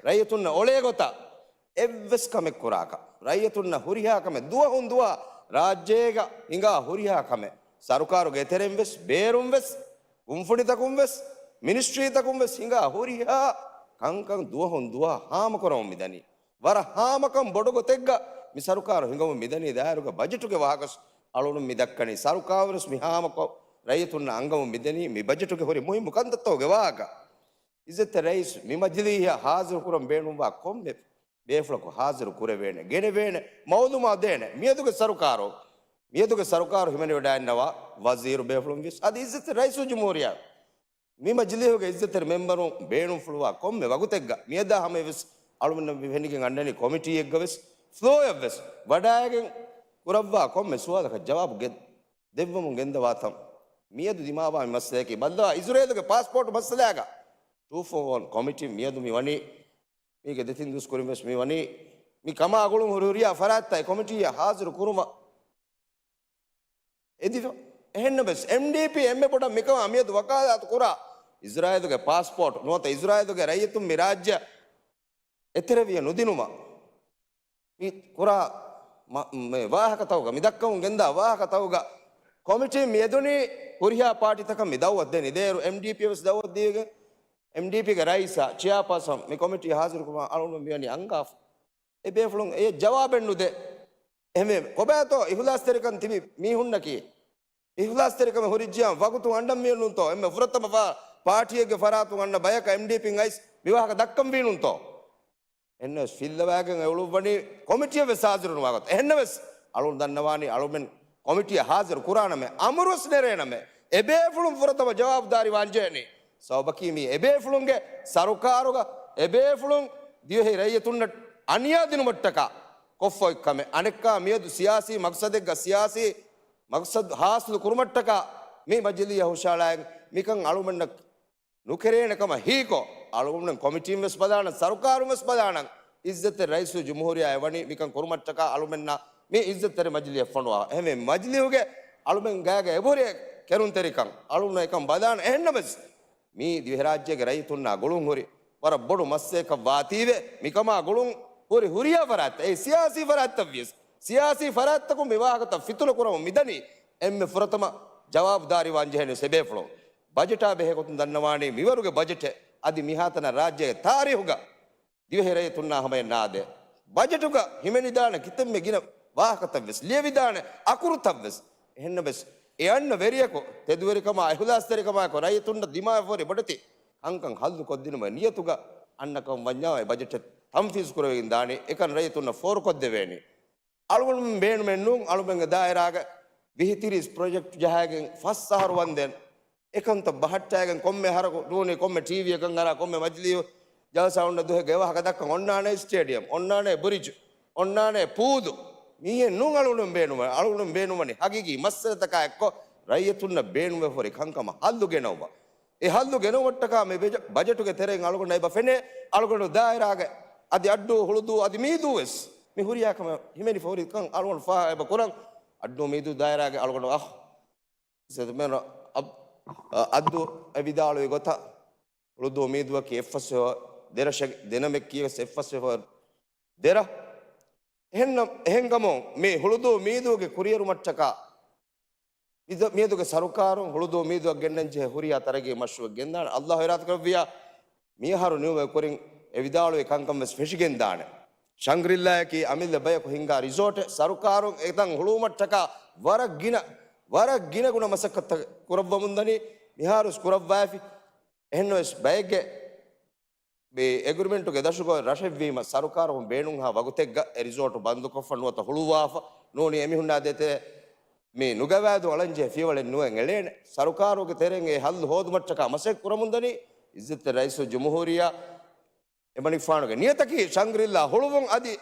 ރައްޔިތުންނަށް އޮޅޭ ގޮތަށް އެއްވެސް ކަމެއް ކުރާކަށް، ރައްޔިތުންނަށް ހުރިހާ ކަމެއް ދުވަހުން ދުވަހަށް ރާއްޖޭގަ ހިނގާ ހުރިހާ ކަމެއް ސަރުކާރުގެ އެތެރެއިން ވެސް، ބޭރުން ވެސް، ކުންފުނިތަކުން ވެސް، މިނިސްޓްރީތަކުން ވެސް ހިނގާ ހުރިހާ ކަންކަން ދުވަހުން ދުވަހަށް ހާމަކުރަމުން މިދަނީ. ވަރަށް ހާމަކަން ބޮޑު ގޮތެއްގަ މި ސަރުކާރު ހިނގަމުން މިދަނީ. ދާއިރުގަ ބަޖެޓުގެ ވާހަކަ އަޅުގަނޑު މި ދައްކަނީ. ސަރުކާރުވެސް މި ހާމަކޮށް ރައްޔިތުންނަށް އަންގަމުން މިދަނީ މި ބަޖެޓުގެ ހުރި މުހިއްމު ކަންތައްތަކުގެ ވާހަކަ. އިއްޒަތްތެރި ރައީސް މި މަޖިލީހަށް ހާޒިރު ކުރަން ބޭނުންވާ ކޮންމެ ބޭފުޅަކު ހާޒިރު ކުރެވޭނެ، ގެނެވޭނެ، މައުލޫމާ ދޭނެ. މިއަދުގެ ސަރުކާރު، މިއަދުގެ ސަރުކާރު ހިމެނިވަޑައިގަންނަވާ ވަޒީރު ބޭފުޅުން ވިޔަސް އަދި އިއްޒަތްތެރި ރައީސުލްޖުމްހޫރިއްޔާ މި މަޖިލީހުގެ އިއްޒަތްތެރި މެމްބަރުން ބޭނުންފުޅުވާ ކޮންމެ ވަގުތެއްގަ މިއަދާ ހަމަޔަށްވެސް އަޅުގަނޑަށް މި ފެނިގެން އަންނަނީ ކޮމިޓީއެއްގަވެސް ފްލޯއަށްވެސް ވަޑައިގެން ކުރައްވާ ކޮންމެ ސުވާލަކަށް ޖަވާބު ގެ-، ދެއްވަމުން ގެންދަވާތަން. މިއަދު ދިމާވާ މި މައްސަލަޔަކީ ބައްލަވާ އިޒުރޭލުގެ ޕާސްޕޯޓް މައްސަލައިގަ ޓޫ ފޯ ވަން ކޮމިޓީ މިއަދު މި ވަނީ މީގެ ދެތިން ދުވަސް ކުރިން ވެސް މި ވަނީ މި ކަމާ ގުޅުން ހުރި ހުރިހާ ފަރާތްތައް އެ ކޮމިޓީއަށް ހާޒިރު ކުރުމަށް އެދިފަ. އެހެންނަމަވެސް، އެމްޑީޕީ އެންމެ ބޮޑަށް މިކަމާ މިއަދު ވަކާލާތު ކުރާ އިޒްރާއީލުގެ ޕާސްޕޯޓް ނުވަތަ އިޒްރާއީލުގެ ރައްޔިތުން މި ރާއްޖެއަށް އެތެރެވިޔަ ނުދިނުމަށް މި ކުރާ މަ-، މެ ވާހަކަތަކުގަ، މި ދައްކަމުން ގެންދާ ވާހަކަތަކުގަ ކޮމިޓީން މި އެދުނީ ހުރިހާ ޕާޓީތަކަށް މި ދައުވަތު ދޭނީ. ދޭއިރު އެމްޑީޕީ ވެސް ދައުވަތު ދީގެން، އެމްޑީޕީގެ ރައީސާ، ޗެއާޕާސަން މި ކޮމިޓީ ހާޒިރުކުރުމަށް އަޅުގަނޑު މިވަނީ އަންގާފަ. އެ ބޭފުޅުން އެ ޖަވާބެއް ނުދޭ. އެހެންވެ، ކޮބާތޯ އިހުލާސްތެރިކަން ތިބި މީހުންނަކީ؟ އިހުލާސްތެރިކަމެއް ހުރިއްޖިޔާ ވަގުތު އަންނަން މިއޮންނުންތޯ؟ އެންމެ ފުރަތަމަ ފާ-، ޕާޓީއެއްގެ ފަރާތުން އަންނަ ބަޔަކަށް އެމްޑީޕީން އައިސް މި ވާހަކަ ދައްކަން ވީނުންތޯ؟ އެހެންނަމަވެސް ފިއްލަވާގެން އެ އުޅުއްވަނީ ކޮމިޓީއަށް ވެސް ހާޒިރު ނުވާ ގޮތަށް. އެހެންނަމަވެސް އަޅުން ދަންނަވާނީ އަޅުމެން ކޮމިޓީއަށް ހާޒިރު ކުރާނަމޭ، އަމުރުވެސް ނެރޭނަމޭ، އެބޭފުޅުން ފުރަތަމަ ޖަވާބުދާރީ ވާންޖެހެނީ. ސަބަބަކީ މީ އެބޭފުޅުންގެ ސަރުކާރުގަ އެބޭފުޅުން ދިވެހި ރައްޔިތުންނަށް އަނިޔާ ދިނުމަށްޓަކާ ކޮށްފަ އޮތް ކަމެއް. އަނެއްކާ މިއަދު ސިޔާސީ މަގްސަދެއްގަ ސިޔާސީ މަގްސަދު ހާސިލު ކުރުމަށްޓަކާ މި މަޖިލީހަށް ހުށަހަޅައިގެން މިކަން އަޅުމެންނަށް ނުކެރޭނެ ކަމަށް ހީކޮށް، އަޅުގަނޑުމެން ކޮމިޓީން ވެސް ބަލާނަން، ސަރުކާރުން ވެސް ބަލާނަން. އިއްޒަތްތެރި ރައީސުލްޖުމްހޫރިއްޔާ އެވަނީ މިކަން ކުރުމަށްޓަކާ އަޅުމެންނާ މި އިއްޒަތްތެރި މަޖިލީހަށް ފޮނުވާ. އެހެންވެ، މަޖިލީހުގެ އަޅުމެން ގާގަ އެބަހުރި ކެރުންތެރިކަން، އަޅުގަނޑު އެކަން ބަލާނަން. އެހެންނަމަވެސް، މީ ދިވެހިރާއްޖޭގެ ރައްޔިތުންނާ ގުޅުން ހުރި ވަރަށް ބޮޑު މައްސަލައަކަށް ވާތީވެ، މިކަމާ ގުޅުން ހުރި ހުރިހާ ފަރާތްތައް، އެ ސިޔާސީ ފަރާތްތައް ވިޔަސް، ސިޔާސީ ފަރާތްތަކުން މި ވާހަކަތައް ފިތުނަ ކުރަމުން މިދަނީ، އެންމެ ފުރަތަމަ ޖަވާބުދާރީ ވާން ޖެހޭނީ އެބޭފުޅުން. ބަޖެޓާ ބެހޭ ގޮތުން ދަންނަވާނީ މިވަރުގެ ބަޖެޓެއް އަދި މިހާތަނަށް ރާއްޖޭގެ ތާރީހުގަ ދިވެހި ރައްޔިތުންނާ ހަމަޔަށް ނާދޭ. ބަޖެޓުގަ ހިމެނިދާނެ ކިތަންމެ ގިނަ ވާހަކަތައް ވެސް، ލިޔެވިދާނެ އަކުރުތައް ވެސް. އެހެންނަމަވެސް، އެ އަންނަ ވެރިޔަކު ތެދުވެރިކަމާ، އިހުލާސްތެރިކަމާއެކު ރައްޔިތުންނަށް ދިމާވެފަ ހުރި ބޮޑެތި ކަންކަން ހައްލު ކޮށްދިނުމުގެ ނިޔަތުގަ އަންނަ ކަމަށް ވަންޏާ އެ ބަޖެޓެއް ތަންފީޒު ކުރެވިގެން ދާނީ. އެކަން ރައްޔިތުންނަށް ފޯރުކޮށްދެވޭނީ. އަޅުގަނޑުމެން ބޭނުމެއް ނޫން. އަޅުގަނޑުގެ ދާއިރާގަ ވިހި ތިރީސް ޕްރޮޖެކްޓް ޖަހައިގެން ފަސް އަހަރު ވަންދެން އެކަންތައް ބަހައްޓައިގެން ކޮންމެ އަހަރަކު ނޫނީ ކޮންމެ ޓީވީއަކަށް އަރާ ކޮންމެ މަޖިލީހު ޖަލްސާ އޮންނަ ދުވަހެއްގެ އެވާހަކަ ދައްކަން އޮންނާނެ ސްޓޭޑިއަމް، އޮންނާނެ ބްރިޖް، އޮންނާނެ ޕޫލު. މިއެއް ނޫން އަޅުގަނޑުމެން ބޭނުންވަނީ. އަޅުގަނޑުމެން ބޭނުންވަނީ ހަގީގީ މައްސަލަތަކާ އެއްކޮށް ރައްޔިތުންނަށް ބޭނުންވެފަ ހުރި ކަންކަމަށް ހައްލު ގެނައުމަށް. އެ ހައްލު ގެނައުމަށްޓަކާ މި ބެޖ-، ބަޖެޓުގެ ތެރެއިން އަޅުގަނޑަށް އެބަ ފެނޭ، އަޅުގަނޑު ދާއިރާގެ އަދި އައްޑޫ ހުޅުދޫ އަދި މީދޫ ވެސް މި ހުރިހާ ކަމެއް ހިމެނިފަ ހުރި ކަން އަޅުގަނޑު ފާހަގަ އެބަ ކުރަން. އައްޑޫ މީދޫ ދާއިރާގެ އަޅުގަނޑު އަހް އައް-، އައްދު އެ ވިދާޅުވި ގޮތަށް، ހުޅުދޫ މީދުއަކީ އެއްފަސް ދެރަށެއް، ދެނަމެއް ކީވެސް އެއްފަސް ދެރަ. އެހެންނަމަ، އެހެންކަމުން މި ހުޅުދޫ މީދޫގެ ކުރިއެރުމަށްޓަކާ މިދު-، މިއަދުގެ ސަރުކާރުން ހުޅުދޫ މީދުއަށް ގެންނަންޖެހޭ ހުރިހާ ތަރައްގީ މަޝްރޫއެއް ގެންދާނެ. އައްލާހު އިރާދަކުރެއްވިއްޔާ، މިއަހަރު ނިމުމެ ކުރިން އެ ވިދާޅުވި ކަންކަން ވެސް ފެށިގެންދާނެ. ޝަންގްރިއްލާއަކީ އަމިއްލަ ބަޔަކު ހިންގާ ރިސޯޓެއް. ސަރުކާރުން އެތަން ހުޅުވުމަށްޓަކާ ވަރަށް ގިނަ، ވަރަށް ގިނަ ގުނަ މަސައްކަތްތައް ކުރައްވަމުންދަނީ. މިހާރުވެސް ކުރައްވައިފި. އެހެންނަމަވެސް ބައެއްގެ މި އެގްރިމެންޓުގެ ދަށުގައި ރަށެއްވީމަ، ސަރުކާރުން ބޭނުންހާ ވަގުތެއްގަ އެ ރިސޯޓު ބަންދުކޮށްފަ ނުވަތަ ހުޅުވާފަ ނޫނީ އެމީހުންނާ ދޭތެރޭ މި ނުގަވާދު އަޅަންޖެހޭ ފިޔަވަޅެއް ނުވެ އެޅޭނެ. ސަރުކާރުގެ ތެރެއިން އެ ހައްލު ހޯދުމަށްޓަކާ މަސައްކަތް ކުރަމުންދަނީ. އިއްޒަތްތެރި ރައީސުލްޖުމްހޫރިއްޔާ އެމަނިކުފާނުގެ ނިޔަތަކީ ޝަންގްރިއްލާ ހުޅުވުން އަދި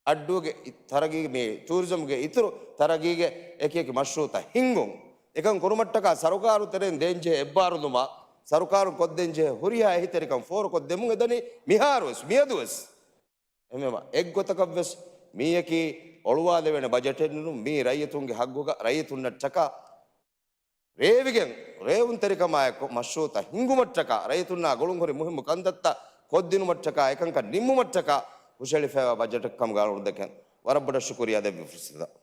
އައްޑޫގެ ތަރައްގީގެ މި ޓޫރިޒަމްގެ އިތުރު ތަރައްގީގެ އެކިއެކި މަޝްރޫއުތައް ހިންގުން. އެކަން ކުރުމަށްޓަކާ ސަރުކާރު ތެރެއިން ދޭންޖެހޭ އެއްބާރުލުމާ، ސަރުކާރުން ކޮށްދޭންޖެހޭ ހުރިހާ އެހީތެރިކަން ފޯރުކޮށްދެމުން އެދަނީ މިހާރުވެސް، މިއަދުވެސް. އެހެންވީމަ، އެއްގޮތަކަށްވެސް މީއަކީ އޮޅުވާލެވޭނެ ބަޖެޓެއް ނޫން، މީ ރައްޔިތުންގެ ހައްގުގަ ރައްޔިތުންނަށްޓަކާ ރޭވިގެން، ރޭވުންތެރިކަމާއެކު މަޝްރޫއުތައް ހިންގުމަށްޓަކާ، ރައްޔިތުންނާ ގުޅުންހުރި މުހިއްމު ކަންތައްތައް ކޮށްދިނުމަށްޓަކާ، އެކަންކަން ނިންމުމަށްޓަކާ ހުށަހެޅިފައިވާ ބަޖެޓެއްކަމުގަ އަޅުގަނޑު ދެކެން. ވަރަށް ބޮޑަށް ޝުކުރިއްޔާ ދެއްވި ފުރުސަތަށް.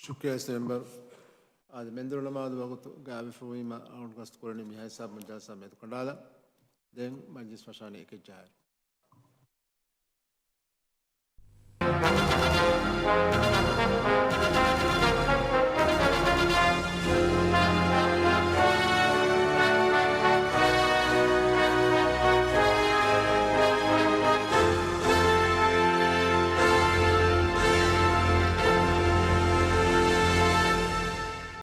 ޝުކުރިއްޔާ ސެމްބަރު. އާދެ، މެންދުރު ނަމާދު ވަގުތު ގާވިފައިވީމަ އަޅުގަނޑު ގަސްތު ކުރަނީ މިހާ ހިސާބުން ޖަލްސާ މެދުކަނޑާލަން. ދެން މަޖިލިސް ފަށާނީ އެކެއް ޖާހިރު.